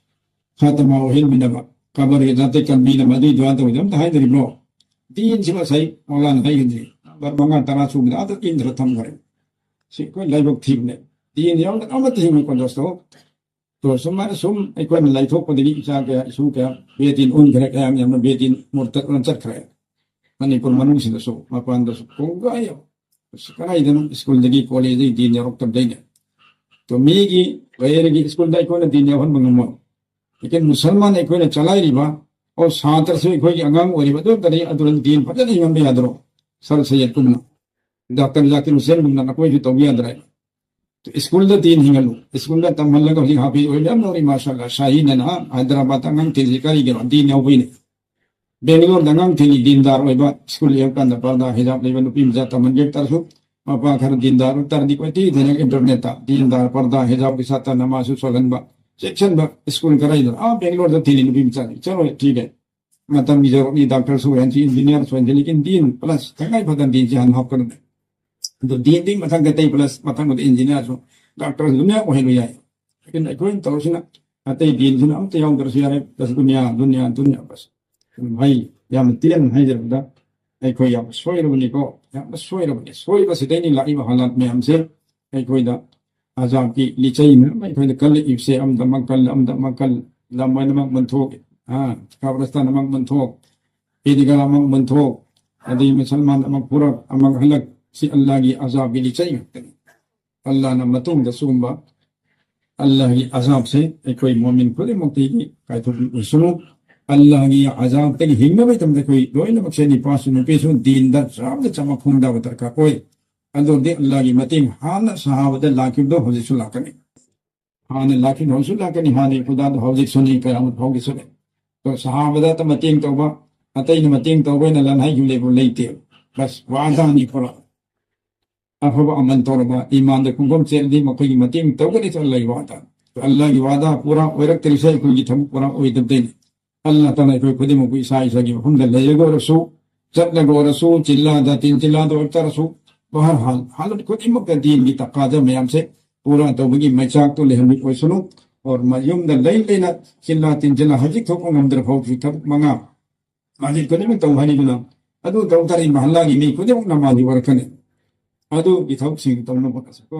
ꯈꯥꯇꯃꯥ ꯑꯣꯏꯍꯟꯕꯤꯅꯕ, ꯀꯕꯔꯒꯤ ꯖꯥꯠꯇ ꯀꯟꯕꯤꯅꯕ, ꯑꯗꯨꯒꯤ ꯗꯨꯋꯥ ꯇꯧꯕꯗꯤ ꯑꯝꯇ ꯍꯥꯏꯗ꯭ꯔꯤꯕ꯭ꯔꯣ? ꯗꯤꯟꯁꯤ ꯉꯁꯥꯏ ꯃꯧꯂꯥꯅ ꯍꯥꯏꯈꯤꯗ꯭ꯔꯤ, ꯅꯝꯕꯔ ꯃꯉꯥ, ꯇꯔꯥ ꯁꯨꯕꯗ ꯑꯥꯗ ꯏꯟꯗ꯭ꯔ ꯊꯝꯈ꯭ꯔꯦ꯫ ꯁꯤ ꯑꯩꯈꯣꯏ ꯂꯥꯏꯕꯛ ꯊꯤꯕꯅꯦ꯫ ꯗꯤꯟ ꯌꯥꯎꯗꯅ ꯑꯃꯠꯇ ꯍꯤꯡꯉꯣꯏꯀꯣ ꯗꯣꯁꯇꯣ꯫ ꯇꯣ ꯁꯨꯃꯥꯏꯅ ꯁꯨꯝ ꯑꯩꯈꯣꯏꯅ ꯂꯥꯏꯊꯣꯛꯄꯗꯒꯤ ꯏꯆꯥ ꯀꯌꯥ, ꯏꯁꯨ ꯀꯌꯥ ꯕꯦꯗꯤꯟ ꯑꯣꯟꯈ꯭ꯔꯦ, ꯀꯌꯥꯝ ꯌꯥꯝꯅ ꯕꯦꯗꯤꯟ ꯃꯨꯔꯇꯠ ꯑꯣꯟ ꯆꯠꯈ꯭ꯔꯦ꯫ ꯃꯅꯤꯄꯨꯔ ꯃꯅꯨꯡꯁꯤꯗꯁꯨ, ꯃꯄꯥꯟꯗꯁꯨ ꯄꯨꯡꯒꯥꯏ ꯑꯃ꯫ ꯑꯁ, ꯀꯗꯥꯏꯗꯅꯣ ꯁ꯭ꯀꯨꯜꯗꯒꯤ, ꯀꯣꯂꯦꯖꯇꯒꯤ ꯗꯤꯟ ꯌꯥꯎꯔꯛꯇꯕꯗꯩꯅꯦ꯫ ꯇꯣ ꯃꯤꯒꯤ ꯒꯩꯔꯒꯤ ꯁ꯭ꯀꯨꯜꯗ ꯑꯩꯈꯣꯏꯅ ꯗꯤꯟ ꯌꯥꯎꯍꯟꯕ ꯉꯝꯃꯣꯏ꯫ ꯂꯦꯀꯤꯟ ꯃꯨꯁꯜꯃꯥꯟ ꯑꯩꯈꯣꯏꯅ ꯆꯂꯥꯏꯔꯤꯕ, ꯑꯣ, ꯁꯥꯇ꯭ꯔꯁꯨ ꯑꯩꯈꯣꯏꯒꯤ ꯑꯉꯥꯡ ꯑꯣꯏꯔꯤꯕ, ꯑꯗꯨ ꯑꯝꯇꯗꯤ ꯑꯗꯨꯅ ꯗꯤꯟ ꯐꯖꯅ ꯍꯤꯡꯍꯟꯕ ꯌꯥꯗ꯭ꯔꯣ? ꯁꯔ ꯁꯩꯌꯗꯀꯨꯝꯅ, ꯗꯥꯛꯇꯔ ꯖꯥꯀꯤꯔ ꯍꯨꯁꯦꯟꯒꯨꯝꯅ ꯅꯈꯣꯏꯁꯨ ꯇꯧꯕ ꯌꯥꯗ꯭ꯔꯦ? ꯁ꯭ꯀꯨꯜꯗ ꯗꯤꯟ ꯍꯤꯡꯍꯜꯂꯨ꯫ ꯁ꯭ꯀꯨꯜꯗ ꯇꯝꯍꯜꯂꯒ ꯍꯧꯖꯤꯛ ꯍꯥꯐꯤꯖ ꯑꯣꯏꯕ ꯌꯥꯝ ꯌꯥꯎꯔꯤ, ꯃꯥꯁꯥ ꯑꯜꯂꯥ꯫ ꯁꯥꯍꯤꯅ ꯅꯍꯥꯟ ꯍꯥꯏꯗ꯭ꯔꯕꯥꯗꯇ ꯑꯉꯥꯡ ꯊꯤꯜꯂꯤ, ꯀꯔꯤꯒꯤꯅꯣ? ꯗꯤꯟ ꯌꯥꯎꯕꯩꯅꯦ꯫ ꯕꯦꯡꯒꯂꯣꯔꯗ ꯑꯉꯥꯡ ꯊꯤꯜꯂꯤ, ꯗꯤꯟꯗꯥꯔ ꯑꯣꯏꯕ, ꯁ꯭ꯀꯨꯜ ꯌꯧꯔꯀꯥꯟꯗ ꯄꯔꯗꯥ ꯍꯤꯖꯥꯕ ꯂꯩꯕ ꯅꯨꯄꯤ ꯃꯆꯥ ꯇꯝꯍꯟꯒꯦ ꯇꯥꯔꯁꯨ, ꯃꯄꯥ ꯈꯔ ꯗꯤꯟꯗꯥꯔ ꯑꯣꯏ ꯇꯥꯔꯗꯤ ꯀꯣꯏꯊꯤ ꯊꯤꯅ ꯏꯟꯇꯔꯅꯦꯠꯇ ꯗꯤꯟꯗꯥꯔ, ꯄꯔꯗꯥ, ꯍꯤꯖꯥꯕꯀꯤ ꯁꯥꯇ꯭ꯔ, ꯅꯃꯥꯖꯁꯨ ꯁꯣꯜꯍꯟꯕ, ꯆꯦꯛꯁꯤꯟꯕ ꯁ꯭ꯀꯨꯜ ꯈꯔ ꯂꯩꯗꯅ, ꯑꯥ ꯕꯦꯡꯒꯂꯣꯔꯗ ꯊꯤꯜꯂꯤ ꯅꯨꯄꯤ ꯃꯆꯥꯅꯤ꯫ ꯆꯠꯂꯣꯏ, ꯊꯤꯒꯦ꯫ ꯃꯇꯝꯒꯤ ꯖꯧꯔꯛꯅꯤ, ꯗꯥꯛꯇꯔꯁꯨ ꯑꯣꯏꯍꯟꯁꯤ, ꯏꯟꯖꯤꯅꯤꯌꯥꯔꯁꯨ ꯑꯣꯏꯍꯟꯁꯤ, ꯂꯦꯀꯤꯟ ꯗꯤꯟ ꯄ꯭ꯂꯁ ꯇꯉꯥꯏ ꯐꯗꯅ ꯗꯤꯟꯁꯤ ꯍꯥꯟꯅ ꯍꯥꯞꯀꯗꯕꯅꯦ꯫ ꯑꯗꯨ ꯗꯤꯟꯗꯨꯒꯤ ꯃꯊꯪꯗ ꯑꯇꯩ ꯄ꯭ꯂꯁ ꯃꯊꯪꯗ ꯏꯟꯖꯤꯅꯤꯌꯥꯔꯁꯨ, ꯗꯥꯛꯇꯔꯁꯨ ꯑꯗꯨꯝ ꯌꯥꯝ ꯑꯣꯏꯍꯟꯕ ꯌꯥꯏ꯫ ꯂꯦꯀꯤꯟ ꯑꯩꯈꯣꯏꯅ ꯇꯧꯔꯤꯁꯤꯅ ꯑꯇꯩ ꯗꯤꯟꯁꯤꯅ ꯑꯝꯇ ꯌꯥꯎꯗ꯭ꯔꯁꯨ ꯌꯥꯔꯦ, ꯄ꯭ꯂꯁ ꯗꯨꯅꯤꯌꯥ, ꯗꯨꯅꯤꯌꯥ, ꯗꯨꯅꯤꯌꯥ, ꯄ꯭ꯂꯁ꯫ ꯑꯗꯨꯝ ꯍꯥꯏ, ꯌꯥꯝꯅ ꯇꯦꯟꯅ ꯍꯥꯏꯖꯔꯕꯗ ꯑꯩꯈꯣꯏ ꯌꯥꯝꯅ ꯁꯣꯏꯔꯕꯅꯤꯀꯣ, ꯌꯥꯝꯅ ꯁꯣꯏꯔꯕꯅꯤ꯫ ꯁꯣꯏꯕꯁꯤꯗꯩꯅꯤ ꯂꯥꯛꯏꯕ ꯍꯥꯂꯥꯠ ꯃꯌꯥꯝꯁꯦ ꯑꯩꯈꯣꯏꯗ ꯑꯖꯥꯕꯀꯤ ꯂꯤꯆꯩ ꯃꯌꯥꯝ ꯑꯩꯈꯣꯏꯗ ꯀꯜꯂꯛꯏꯕꯁꯦ, ꯑꯃꯗ ꯑꯃ ꯀꯜ, ꯑꯃꯗ ꯑꯃ ꯀꯜ, ꯂꯝ ꯑꯣꯏꯅꯃꯛ ꯃꯨꯟꯊꯣꯛ, ꯑꯥ, ꯀꯕꯔꯁꯇꯥꯟ ꯑꯃꯛ ꯃꯨꯟꯊꯣꯛ, ꯏꯗꯤꯒꯥ ꯑꯃꯛ ꯃꯨꯟꯊꯣꯛ, ꯑꯗꯩ ꯃꯨꯁꯜꯃꯥꯟ ꯑꯃ ꯐꯨꯔꯛ, ꯑꯃ ꯍꯜꯂꯛ, ꯁꯤ ꯑꯜꯂꯥꯒꯤ ꯑꯖꯥꯕꯀꯤ ꯂꯤꯆꯩ ꯉꯥꯛꯇꯅꯤ꯫ ꯑꯜꯂꯥꯅ ꯃꯇꯨꯡꯗ ꯁꯤꯒꯨꯝꯕ ꯑꯜꯂꯥꯒꯤ ꯑꯖꯥꯕꯁꯦ ꯑꯩꯈꯣꯏ ꯃꯣꯃꯤꯟ ꯈꯨꯗꯤꯡꯃꯛꯇꯒꯤ ꯀꯥꯏꯊꯣꯛꯄꯤꯁꯅꯨ꯫ ꯑꯜꯂꯥꯒꯤ ꯑꯖꯥꯕꯇꯒꯤ ꯍꯤꯡꯅꯕꯒꯤꯗꯃꯛꯇ ꯑꯩꯈꯣꯏ ꯂꯣꯏꯅꯃꯛꯁꯦ, ꯅꯨꯄꯥꯁꯨ ꯅꯨꯄꯤꯁꯨ, ꯗꯤꯟꯗ ꯌꯥꯝꯅ ꯆꯃꯝ ꯈꯣꯡꯗꯕ ꯗꯔꯀꯥꯔ ꯑꯣꯏ꯫ ꯑꯗꯨꯗꯤ ꯑꯜꯂꯥꯒꯤ ꯃꯇꯦꯡ ꯍꯥꯟꯅ ꯁꯍꯥꯕꯗ ꯂꯥꯛꯈꯤꯕꯗꯣ ꯍꯧꯖꯤꯛꯁꯨ ꯂꯥꯛꯀꯅꯤ꯫ ꯍꯥꯟꯅ ꯂꯥꯛꯈꯤꯕꯗꯣ ꯍꯧꯖꯤꯛꯁꯨ ꯂꯥꯛꯀꯅꯤ, ꯍꯥꯟꯅ ꯈꯨꯗꯥꯗꯣ ꯍꯧꯖꯤꯛꯁꯨꯅꯤ, ꯀꯌꯥꯃꯠ ꯐꯥꯎꯒꯤꯁꯨꯅꯤ꯫ ꯑꯗꯣ ꯁꯍꯥꯕꯗ ꯃꯇꯦꯡ ꯇꯧꯕ, ꯑꯇꯩꯅ ꯃꯇꯦꯡ ꯇꯧꯕ ꯍꯥꯏꯅ ꯂꯟ ꯍꯥꯏꯈꯤꯕ ꯂꯩꯕ ꯂꯩꯇꯦ꯫ ꯕꯁ ꯋꯥꯗꯥꯅꯤ ꯄꯨꯔꯥ꯫ ꯑꯐꯕ ꯑꯃꯜ ꯇꯧꯔꯕ, ꯏꯃꯥꯟꯗ ꯈꯣꯡꯐꯝ ꯆꯦꯜꯂꯗꯤ ꯃꯈꯣꯏꯒꯤ ꯃꯇꯦꯡ ꯇꯧꯒꯅꯤ ꯆꯠꯂ ꯂꯩ ꯋꯥꯗ꯫ ꯑꯜꯂꯥꯒꯤ ꯋꯥꯗꯥ ꯄꯨꯔꯥ ꯑꯣꯏꯔꯛꯇ꯭ꯔꯤꯁꯦ ꯑꯩꯈꯣꯏꯒꯤ ꯊꯕꯛ ꯄꯨꯔꯥ ꯑꯣꯏꯗꯕꯗꯩꯅꯤ꯫ ꯑꯜꯂꯥ ꯇꯥꯂꯥ ꯑꯩꯈꯣꯏ ꯈꯨꯗꯤꯡꯃꯛꯄꯨ ꯏꯁꯥ ꯏꯁꯥꯒꯤ ꯃꯐꯝꯗ ꯂꯩꯔꯒ ꯑꯣꯏꯔꯁꯨ, ꯆꯠꯂꯒ ꯑꯣꯏꯔꯁꯨ, ꯆꯤꯜꯂꯥꯗ, ꯇꯤꯟ ꯆꯤꯜꯂꯥꯗ ꯑꯣꯏꯔꯛꯇꯔꯁꯨ, ꯕꯍꯔꯍꯥꯜ, ꯍꯥꯂꯠ ꯈꯨꯗꯤꯡꯃꯛꯇ ꯗꯤꯟꯒꯤ ꯇꯛꯀꯥꯗ ꯃꯌꯥꯝꯁꯦ ꯄꯨꯔꯥ ꯇꯧꯕꯒꯤ ꯃꯩꯆꯥꯛꯇꯨ ꯂꯩꯍꯟꯕ ꯑꯣꯏꯁꯅꯨ꯫ ꯑꯣꯔ ꯃꯌꯨꯝꯗ ꯂꯩ ꯂꯩꯅ ꯆꯤꯜꯂꯥ ꯇꯤꯟ ꯆꯤꯜꯂꯥ ꯍꯧꯖꯤꯛ ꯊꯣꯛꯄ ꯉꯝꯗ꯭ꯔ ꯐꯥꯎꯁꯨ ꯊꯕꯛ ꯃꯉꯥ ꯃꯁꯖꯤꯗ ꯈꯨꯗꯤꯡꯃꯛ ꯇꯧ ꯍꯥꯏꯔꯤꯗꯨꯅ, ꯑꯗꯨ ꯇꯧ ꯇꯥꯔꯗꯤ ꯃꯍꯜꯂꯥꯒꯤ ꯃꯤ ꯈꯨꯗꯤꯡꯃꯛ ꯅꯃꯥꯖꯤ ꯑꯣꯏꯔꯛꯀꯅꯤ꯫ ꯑꯗꯨꯒꯤ ꯊꯕꯛꯁꯤꯡ ꯇꯧꯅꯕ ꯍꯣꯠꯅꯁꯤꯀꯣ꯫